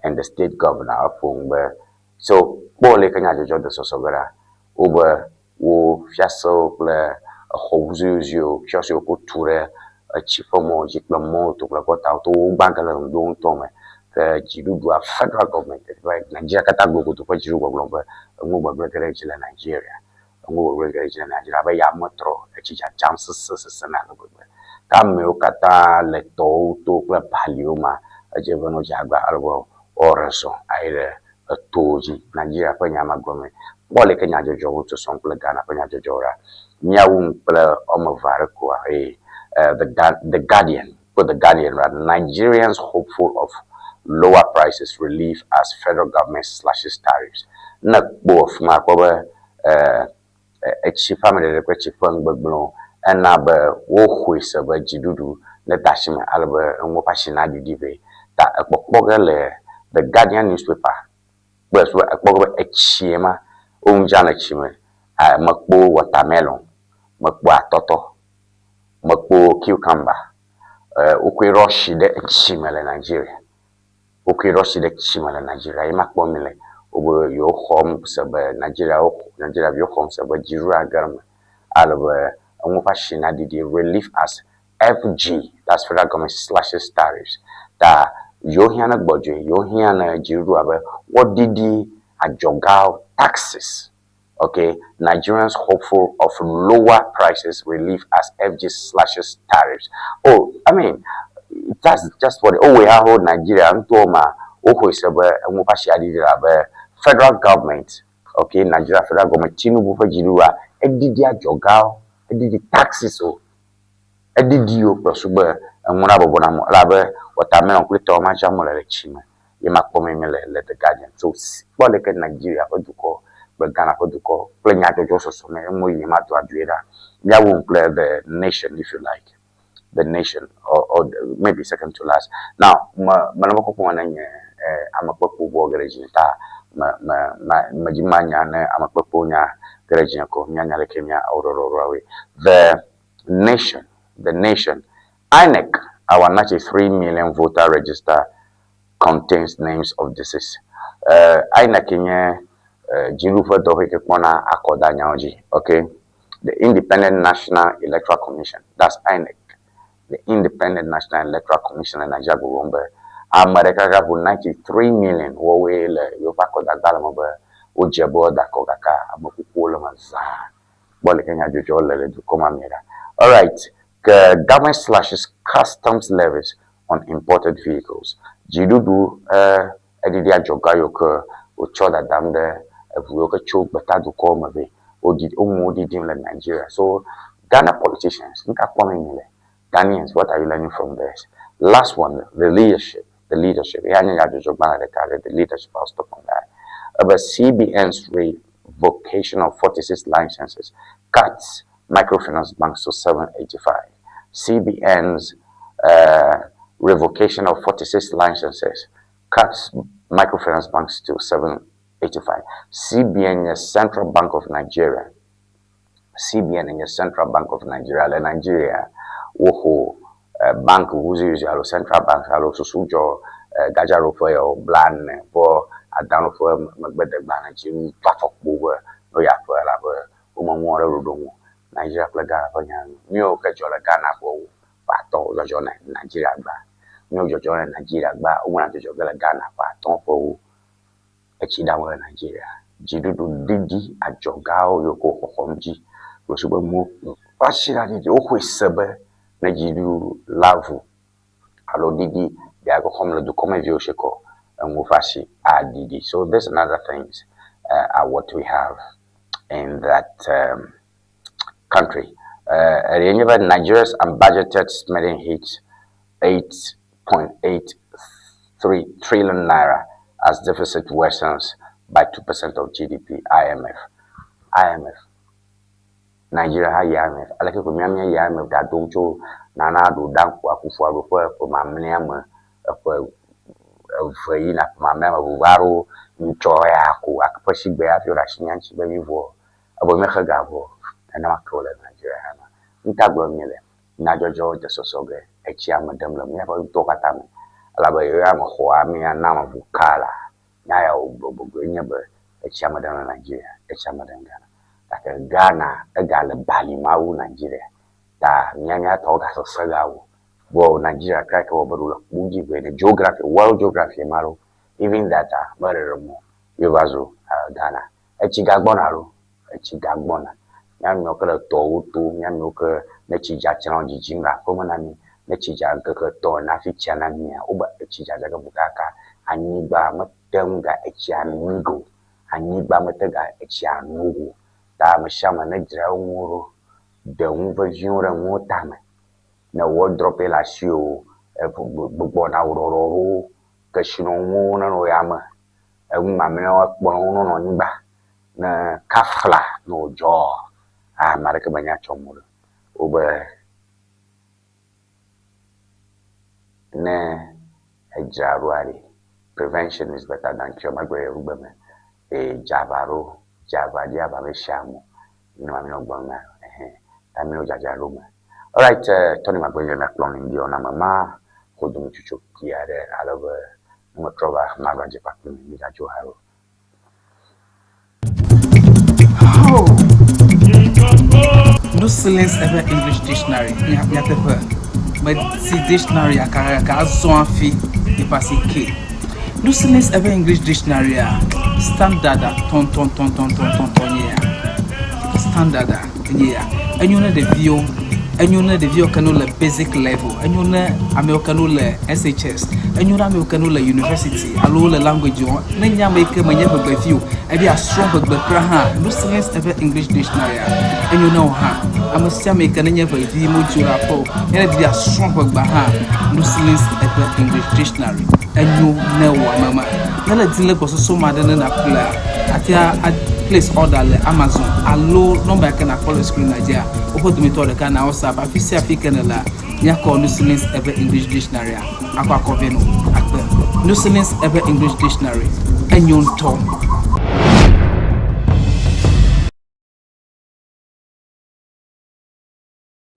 Speaker 2: and the state governor eƒo nu be so kpɔ le ke nyadzɔdzɔ de sɔsɔ ge ɖa wobe wo fiasewo kple exɔ wuzuiwuzuiwo kiɔsiwo ko tu ɖe etsi ƒe mɔwo dzi kple mɔwo to kple gɔtawo to wo gbã ge le ŋdo ŋutɔ me ke dziɖuɖua federal government Nigeria katã glogodo ƒe dziɖuɖu gbɔgblɔm be enuwo gbegblẽ ge ɖe edzi le Nigeria enuwo gbegblẽ ge ɖe edzi le Nigeria abe yame trɔ etsi dzadzam sesẽ sesẽ na ale gbegbe ke amewo katã le tɔwo to kple baliwo ma edze be no dze agba ale be woaɖe zɔ ayi ɖe etowo dzi Nigeria ƒe nya ma gɔme kpɔ leke nyadzɔdzɔwo sɔsɔm kple Ghana ƒe nyadzɔdzɔwo ɖa míawu nu kple woame eve aɖe koa eye the Guardian put the Guardian right Nigerians hopeful of lower prices relief as federal government slashes tariffs ne kpɔ afi ma kpɔ be etsi ƒe ameɖeɖe kple tsi ƒe nugbegblẽwo ena be woxɔe se be dziɖuɖu ne da asi me ale be enuwo ƒe asi naɖiɖi vɛ ta ekpɔkpɔ ge le the Guardian newspaper kple so ekpɔ ge be etsie ma wo ŋu dzram le tsi me mekpɔ watermelon mekpɔ atɔtɔ mekpɔ cucumber wokɔe ɖo asi ɖe etsi me le Nigeria wokɔe ɖo asi ɖe tsi me le Nigeria ye ma kpɔm mi le wobe yewo xɔm se be Nigeria Nigeria viwo xɔm se be dziɖuɖu age ɖe eme ale be enuwo ƒe asi naɖiɖi relief as FG that's federal government slashes tariffs ta yewo hiã ne gbɔdzɔe yewo hiã ne dziɖuɖua be woaɖiɖi adzɔgawo taxes okay Nigerians hopeful of lower prices relief as FG slashes tariffs oh I mean that's just what oh we have Nigeria ŋutɔ ma woxɔe se be enuwo ƒe asi aɖiɖi abe federal government okay Nigeria federal government Tinubu ƒe dziɖuɖua eɖiɖi adzɔgawo eɖiɖi taxes o eɖiɖi wo kple su be enuwo na bɔbɔ na amewo elabe watermelon kple tɔwo ma dzram wole le tsi me ye ma kpɔm mi le le The Guardian so kpɔ leke Nigeria ƒe dukɔ kple Ghana ƒe dukɔ kple nyadzɔdzɔ sɔsɔ me enuwo yi ma do adoe ɖa míawu nu kple The Nation if you like The Nation or maybe second to last now me mele mɔkpɔkpɔ me ne nye amekpekpewo bɔ ge ɖe dzinye ta me me ma medzi manya ne amekpekpewo nya ge ɖe dzinye ko míanya leke mía ɖɔɖɔɖɔawoe The Nation The Nation INEC our 93 million voter register contains names of deceased INEC nye dziɖuɖu ƒe dɔwɔƒe yi ke kpɔna akɔdanyawo dzi okay the Independent National Electoral Commission that's INEC the Independent National Electoral Commission le Nigeria gbɔgblɔm be ame ɖeka ɖeka ƒo 93 million woawoe le yewoƒe akɔdagbalẽ me be wodze be woada akɔ gake ame kukuwo le eme zaa kpɔ leke nyadzɔdzɔwo le le dukɔ ma me ɖa alright ke government slashes customs levies on imported vehicles dziɖuɖu eɖiɖi adzɔga yiwo ke wotsɔ dadam ɖe eʋu yiwo ke tso gbetadukɔwo me vɛ woɖi woŋu wo ɖiɖim le Nigeria so Ghana politicians nu ka kpɔm mi le Ghanaians what are you learning from this last one the leadership ya nye nyadzɔdzɔgbalẽ ɖeka ɖe the leadership I'll stop on that ebe CBN's revocation of 46 licenses cuts microfinance banks to 785 CBN's revocation of 46 licenses cuts microfinance banks to 785. CBN is Central Bank of Nigeria. CBN is Central Bank of Nigeria. Le Nigeria, woxɔ bank wuzuizu alo Central Bank alo susu dzɔ gadzaɖoƒe yawo blane vɔ adaɖoƒe megbedegbalẽ dzi ŋutɔ afɔkpo be no ya ƒe elabe wome mɔ ɖe ɖoɖo ŋu. Nigeria kple Ghana ƒe nya nu. Míawo ke dzɔ le Ghana ƒe wo ƒe atɔ̃ dzɔdzɔ le Nigeria gba. Míawo dzɔdzɔ le Nigeria gba womena dzɔdzɔ ge le Ghana ƒe atɔ̃ ƒe wo. Etsi ɖam le Nigeria. Dziɖuɖu ɖiɖi adzɔgawo yiwo ke xɔxɔm dzi kple be mo ƒe asi ɖa ɖiɖi woxɔe se be ne dziɖuɖu la vo alo ɖiɖi ya xɔm le dukɔmeviwo si kɔ enuwo ƒe asi aɖiɖi. So this and other things are what we have in that country. Ɛdeɛ be Nigeria's unbudgeted spending hits 8.83 trillion naira as deficit worsens by 2% of GDP. IMF. IMF. Nigeria ha yi IMF. Aleke ko míamía yi IMF gadom tso Nana Addo Dankwa Akufo-Addo ƒe ƒe mamlɛa me eƒe eve yina ƒe mamlɛa me vovo aɖo ŋutsɔ ya ko gake ƒe sigbe hafi woɖe asi mía ŋuti be mívɔ evɔ míexe ga vɔ. Nenema ke wòle le Nigeria hã ma. Nuka gblɔm míele? Nyadzɔdzɔwo de sɔsɔ ge, etsia me ɖem le míaƒe nutowo katã me elabe yewoa me xɔa mía na ame ʋu ka la, nya ya wògblɔ gbɔgblɔe nye be etsia me ɖem le Nigeria, etsia me ɖem Ghana. Gake Ghana egale bali ma wu Nigeria ta mía mía tɔwo gasesẽ gawu. Vɔ Nigeria kura ke wɔ be ɖe wole kpo dzi ʋɛ ne geography, world geography ma ɖo even that meɖeɖe mɔ ye va zu Ghana. Etsi gagbɔna ɖo, etsi gagbɔna. Mía nɔewo ke le tɔwo to, mía nɔewo ke ne tsi dza tsi nɔ dzidzim le aƒeme na mí. Ne tsi dza ŋkeke etɔ̃ ene hafi tsia namia, wobe etsi dzadza ge vo kaka anyigba mete ŋu ga etsia nui go. Anyigba mete ga etsia nu go. Ta ame sia ame nedzra eƒe nuwo ɖo. De nu veviwo ɖe nuwo tame. Ne wardrobe le asiwò, gbugbɔ na wò ɖɔɖɔɖo, kesinɔnuwo nenɔ yame, enu mamlɛawo ekplɔwo nenɔ anyigba. Ne kafla ne wòdzɔ, ame aɖeke menya tsɔ mo ɖe. Wobe ne edzra ɖoa ɖe, prevention is better than cure, magblɔe le yevugbe me. Eye dze aʋa ɖo, dze aʋa ɖi aʋa mesia ame o. Nenema míenɔ gblɔm na ɛhɛ ta míenɔ dzadzra ɖo me. Alright, Tony Magbenye miakplɔ mi ŋdi wɔna me ma ƒo dometsotso kpui aɖe ale be ne metrɔ va maɖo adze kpakple mi migadzo haɖe o.
Speaker 3: Oh. Nusilen's eƒe English Dictionary nyateƒe medi dictionary gake azɔ hafi yeƒe asi ke. Nusilen's eƒe English Dictionary a standard tɔntɔntɔntɔntɔntɔntɔ nye ya. Standard nye ya. Enyo ne ɖeviwo, enyo ne ɖeviwo ke ne wole basic level, enyo ne amewo ke ne wole SHS, enyo ne amewo ke ne wole university alo wole language wɔm. Ne nye ame yi ke menye ʋegbevi o, ebe yeasrɔ̃ ʋegbe kura hã, Nusilen's eƒe English Dictionary enyo ne wò hã. Ame sia ame yi ke nenye ʋevi medzo le aƒe o, ne edi be yeasrɔ̃ ʋegbea hã, Nusilen's eƒe English Dictionary enyo ne wò ame ma. Ne le di le gbɔsɔsɔ me aɖe ne nàƒlea, àte ŋu a place order le Amazon alo nɔmba yi ke nàkpɔ le screen dzia, woƒe dometɔ ɖeka na WhatsApp. Afi sia afi ke nèlea, míakɔ Nusilen's eƒe English Dictionary akɔ akɔ vɛ nɔ akpe. Nusilen's eƒe English Dictionary enyo ŋutɔ.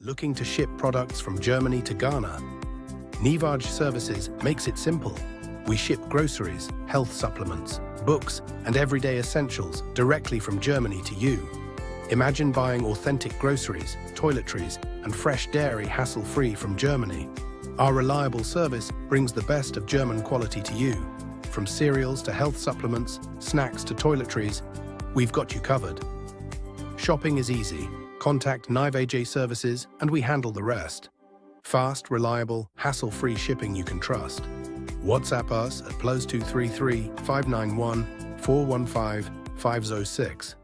Speaker 4: Looking to ship products from Germany to Ghana? Nivaj Services makes it simple. We ship groceries, health supplements, books, and everyday essentials directly from Germany to you. Imagine buying authentic groceries, toiletries, and fresh dairy hassle-free from Germany. Our reliable service brings the best of German quality to you. From cereals to health supplements, snacks to toiletries, we've got you covered. Shopping is easy. Contact Nive AJ Services and we handle the rest. Fast, reliable, hassle-free shipping you can trust. WhatsApp us at +233 591 415 506.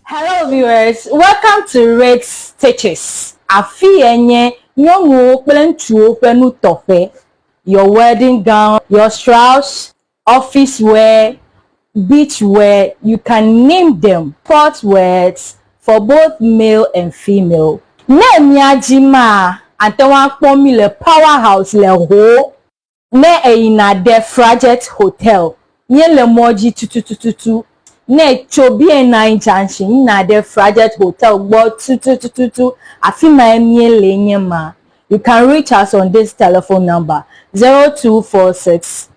Speaker 5: Hello viewers, welcome to Red Stitches. Afi ye nye nyɔnuwo kple ŋutsuwo ƒe nutɔƒe. Your wedding gown, your shrouds, office wear, beach wear, you can name them. Sport wears for both male and female. Ne mía dzi maa, ate ŋu akpɔ mí le Power House le Ho. Ne èyina ɖe Frajet Hotel, míele mɔ dzi tutututu. Ne ètso BNI Junction yina ɖe Frajet Hotel gbɔ tutututu, afi mae míele nye ma. You can reach us on this telephone number 0246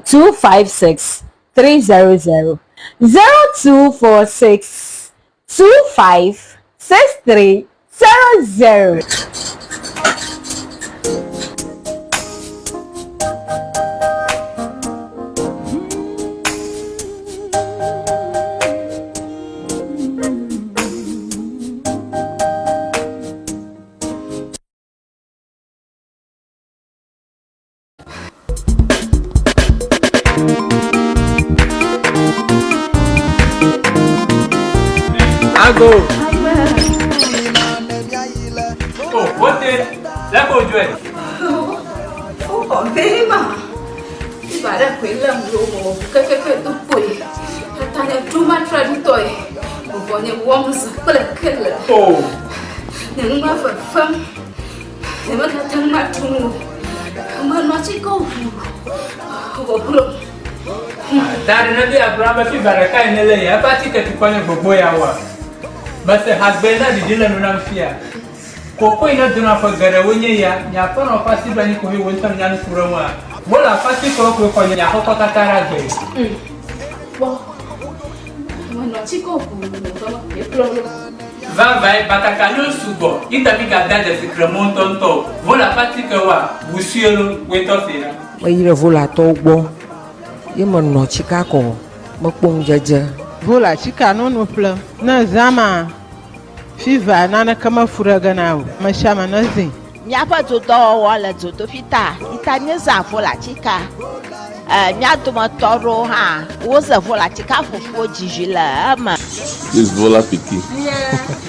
Speaker 5: 256 300 0246 25 63 00.
Speaker 3: Ago.
Speaker 15: dzɔe.
Speaker 6: Woxɔ bee ma. Fiva ɖe koe lém ɖo mewɔ ʋu kekeake do kpoe. Tata nye ɖo matra ɖitɔe. Vuvɔ nye wɔm zã kple kele.
Speaker 15: Oh.
Speaker 6: Nye nu ma fefem. Nye megate ŋu aɖu nu o. Menɔ atikewo ʋu. Vɔvlɔ.
Speaker 15: Ta ɖe ne bia gblɔ be fiva ɖeka yi nele ya eƒe atike tukɔ nye gbogbo ya wa. Mese hagbe na ɖiɖi le nu nam fia. Koko yi ne dona ƒe geɖewo nye ya, nye aƒenɔ ƒe asi ɖo anyi koe wò ŋutɔ nya nu ku ɖe ŋua. Wole aƒe atikewo koe xɔ nye axɔxɔ katã ɖe agbe.
Speaker 6: Kpɔ. Menɔ atikewo ʋu le ƒe me kplɔ ɖo.
Speaker 15: Vavãe, batakaliwo sugbɔ, yi ta migade dzesi kremɔ ŋutɔŋutɔ o. Vɔ le aƒe atikewoa, ʋu sue lo, wòe ŋutɔ see ɖa.
Speaker 7: Meyi ɖe Volatɔwo gbɔ ye menɔ tsika kɔ mekpɔ ŋudzedze.
Speaker 8: Vola tsika nono ƒle ne zã ma fiva naneke mefu ɖe ge na o mesiame ne zĩ.
Speaker 9: Míaƒe dodɔwɔwɔ le dzodoƒi ta yi ta míezã volatika. E, mía dometɔ aɖewo hã woze volatika fufuwo dzi le eme.
Speaker 10: This Vola pikin.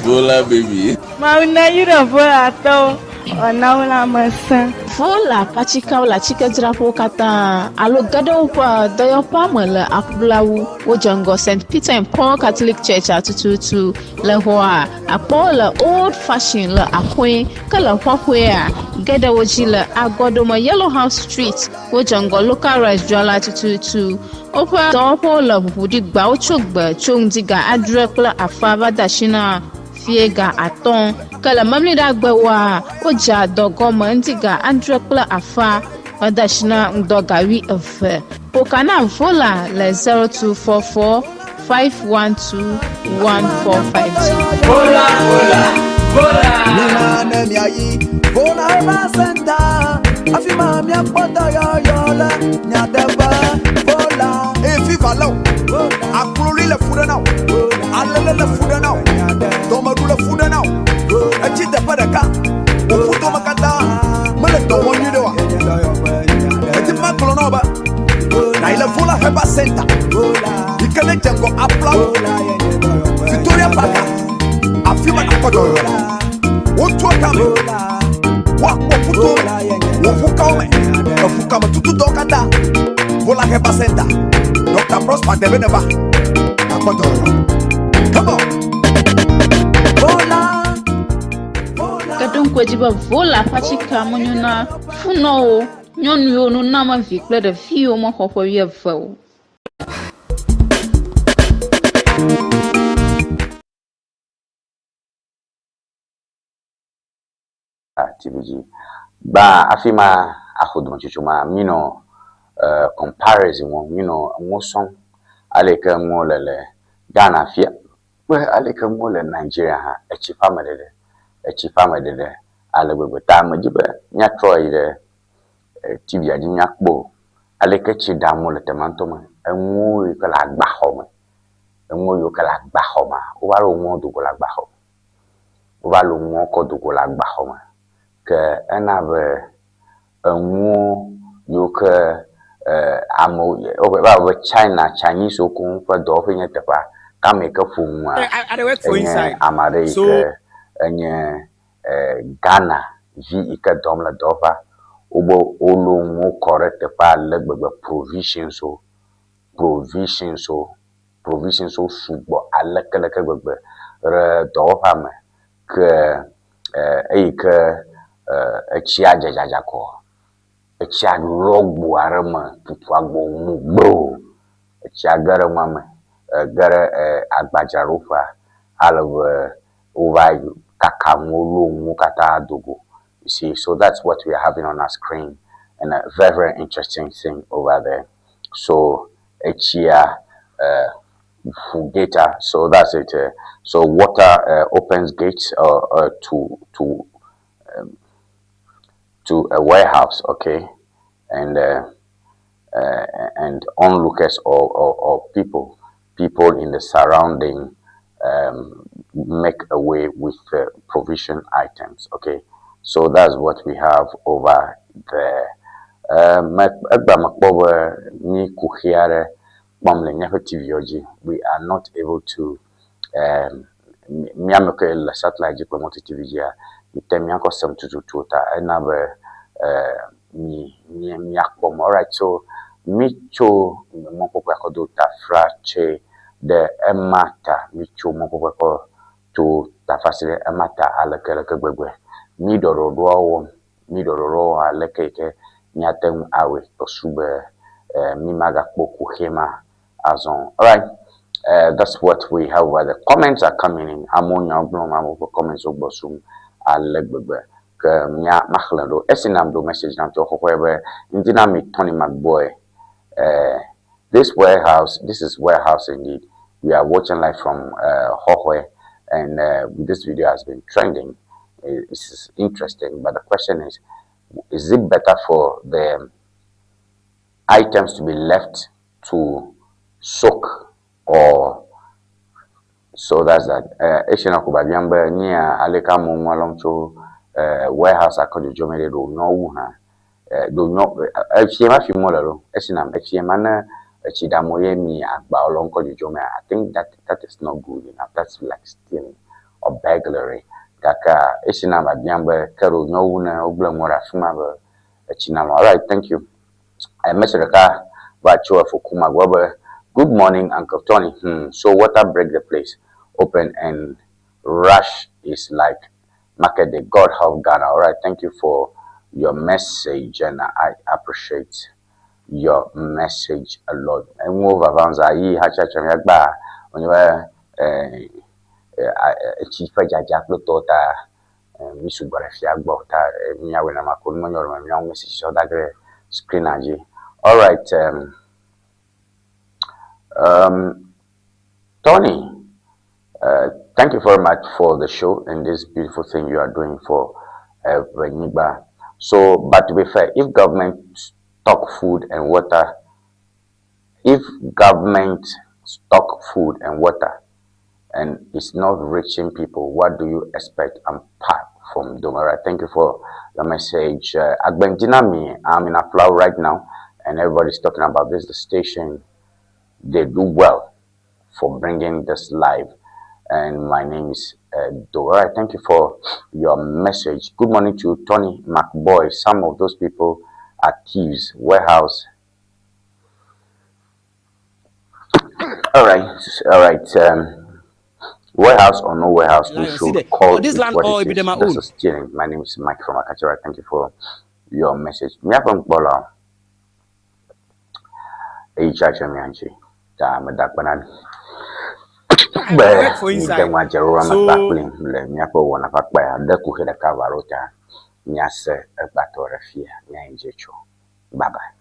Speaker 10: Vola baby.
Speaker 11: Mawu neyra Volatɔwo wòana wo lãmesẽ.
Speaker 12: Vola ƒe atikeawo le atikedzraƒewo katã alo ge ɖe woƒe dɔyɔƒea me le aƒlawu. Wodze ŋgɔ St. Peter and Paul Catholic Church-a tututu. Le xɔa, akpɔ wo le Old Fashion le Axoe, ke le xɔxɔea, ge ɖe wo dzi le Agɔɖome Yellow House Street. Wodze ŋgɔ Local Rice dzrala tututu. Woƒe dɔwɔƒewo le ʋuʋu ɖi gbawo tso gbe tso ŋdi ga adre kple afã va de asi na fiẽ ga atɔ̃. Ke le Memleɖagbewoa, wodzea dɔ gɔme ŋdi ga adre kple afã va de asi na ŋdɔ ga wuieve. Ƒo ka na Vola le 0244 512 145 dzi.
Speaker 15: Vola, vola, vola.
Speaker 13: Mina ne miayi Vola Herbal Center, afi ma miakpɔ dɔyɔyɔ le nyateƒe. Vola.
Speaker 14: Eye fiva lé wò, akloli le fu ɖe na wò, alele le fu ɖe na wò, dɔmeɖu le fu ɖe na wò, etsi teƒe ɖeka, wò ƒudome katã mele dɔ wɔm nyuie ɖe oa? Medi be magblɔ na wò be nàyi le Vola Herbal Center yi ke ne dze ŋgɔ Aflawo, Victoria Park, afi ma nàkpɔ dɔyɔyɔ le. Wotua kame, woakpɔ ƒuto me, wò ƒukawo me, eƒukame tututɔwo katã. Vola Herbal Center, Dr. Prosper Debe neva, nàkpɔ dɔyɔyɔ. Come on.
Speaker 13: Vola.
Speaker 12: Ke ɖo ŋku edzi be Vola ƒe atikea menyo na funɔwo, nyɔnu yiwo noname vi kple ɖevi yiwo mexɔ ƒe wuieve o.
Speaker 2: TV dzi. Gbã hafi ma axɔ dometsotso ma, mínɔ comparison wɔm, mínɔ enuwo sɔm ale yi ke nuwo le le Ghana fia kple ale yi ke nuwo le Nigeria hã. Etsi ƒe ame ɖeɖe, etsi ƒe ame ɖeɖe ale gbegbe. Ta medzi be míatrɔ yi ɖe TV-a dzi míakpɔ ale yi ke tsi ɖam wole tema ŋutɔ me. Enuwo yi ke le agbaxɔ me, enuwo yiwo ke le agbaxɔ mea, wova ɖo nuwo do go le agbaxɔ me. Wova lo nuwo kɔ do go le agbaxɔ me. Ke ena be enuwo yiwo ke amewo eva wɔ be China, Chinese wo koŋ ƒe dɔwɔƒee nye teƒea. Ke ame yi ke ƒo nua enye ame aɖe yi ke enye Ghana vi yi ke dɔ wɔm le dɔwɔƒea. Wobe wolo nuwo kɔ ɖe teƒea ale gbegbe provisions wo, provisions wo, provisions wo sugbɔ alekeleke gbegbe ɖe dɔwɔƒea me. Ke eyi ke etsia dze dzadza kɔ, etsia lɔ gbo aɖe me tutu agbo mu gboo. Etsia ge ɖe nua me, ege ɖe agbadzraɖoƒea ale be wova kaka nuwo, lɔ nuwo katã do go. You see, so that's what we are having on our screen and a very, very interesting thing over there. So etsia ʋu gate so that's it. So water opens gates to a warehouse, okay, and onlookers or people in the surrounding make away with the provision items, okay. So that's what we have over there. Egba mekpɔ be mí kuxi aɖe kpɔm le míaƒe TV-wo dzi. We are not able to míame ke le satellite dzi kple multi TV dzia, Mi te miakɔ sem tututu o ta ena be mi mi miakpɔ mɔ. Alright, so mitso mɔkpɔkpɔa kɔ do taflatse ɖe ema ta. Mitso mɔkpɔkpɔa kɔ to taflatse ɖe ema ta aleke leke gbegbe. Mi ɖɔɖɔɖoa wɔm, mi ɖɔɖɔɖoa wɔm aleke yi ke miate ŋu awɔe kpɔsu be mi magakpɔ kuxi ma azɔ. Alright, that's what we have over the comments are coming in. Amewo nyawo gblɔm, amewo ƒe comments wo gbɔ sum ale gbegbe. Ke mía maxlẽ ɖo. Esi nam ɖo message nam tso xoxoe be ŋdi na mi Tony McBoy. This warehouse, this is warehouse indeed. We are watching live from Hohoe, and this video has been trending. This is interesting, but the question is, is it better for the items to be left to soak or so that's that. Esi na ko biabiam be nyea aleke amewo ŋu alɔm tso warehouse akɔ dzodzom ɖe ɖo nyɔ wu hã. Ɖo nyɔ efie ma fi mo le ɖo. Esi na efie ma ne etsi ɖamo ye mi agbawo lɔm kɔ dzodzom I think that that is not good enough. That's like stealing or burglary. Gake esi na biabiam be ke ɖo nyɔ wu ne wogblẽ ŋu ɖe afi ma be etsi na lɔ. Alright, thank you. Message ɖeka va tso Efokuma gbɔ be good morning Uncle Tony. So water break the place open and rush is like market day. God help Ghana. All right, thank you for your message and I appreciate your message a lot. Enuwo vava nza yi hatsatsa mia gba onye be etsi ƒe dzadza kple tɔwo ta mi sugbɔ ɖe fia gbɔ ta miawoe na mako numenyɔ ɖe me miawo message sɔ da ɖe screen dzi. All right, Tony, thank you very much for the show and this beautiful thing you are doing for Enyigba. So, but to be fair, if government stock food and water, if government stock food and water and it's not reaching people, what do you expect? I'm part from Domara. Thank you for the message. Agbentinami, I'm in Aflao right now, and everybody's talking about this. The station, they do well for bringing this live. And my name is Dora. Thank you for your message. Good morning to Tony McBoy. Some of those people are thieves. Warehouse. All right, all right. Warehouse or no warehouse, we should call
Speaker 16: this
Speaker 2: it
Speaker 16: land
Speaker 2: what
Speaker 16: or
Speaker 2: it
Speaker 16: it be
Speaker 2: is.
Speaker 16: them
Speaker 2: This
Speaker 16: own.
Speaker 2: is stealing. My name is Mike from Akachira. Thank you for your message. Miaƒe ŋkpɔla eyi tsatsa mianchi ta medakpe na mi be
Speaker 16: Work for
Speaker 2: mi
Speaker 16: inside.
Speaker 2: de ŋu adze ɖo
Speaker 16: So-
Speaker 2: ame kpakpli le míaƒe wɔna ƒe akpa ya ɖe kuxi ɖeka va ɖo ta míase egbatɔ ɖe fia míayi dze tso. Bye bye.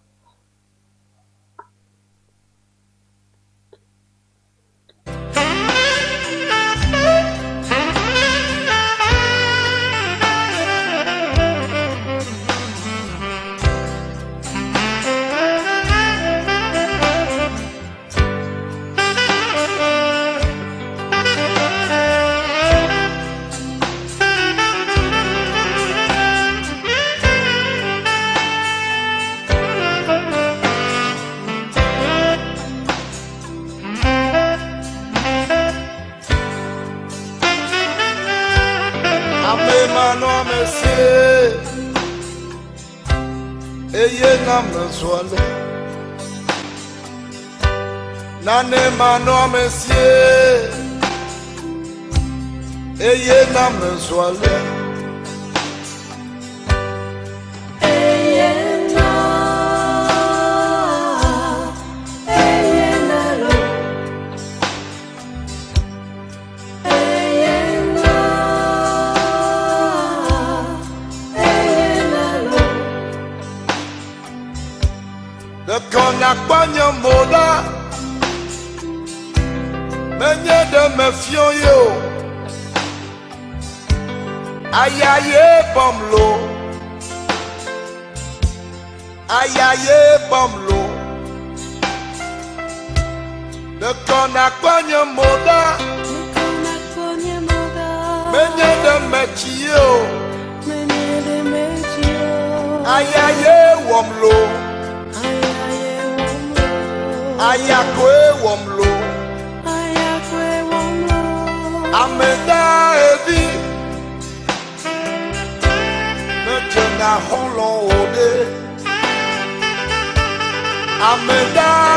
Speaker 17: Ame manɔ ame si eye na me zɔ ale. Nane manɔ ame si eye na me zɔ ale. Ɖeko nakpɔ nye mo ɖa, menye ɖe mefiɔ ye o. Aya ye bɔm lo, aya ye bɔm lo. Ɖeko nakpɔ nye mo ɖa, menye ɖe metsi ye o. Aya ye wɔm lo. Aya koe wɔm lo. Ame da evi. na xɔlɔ̃wo ɖe. Ame ɖa.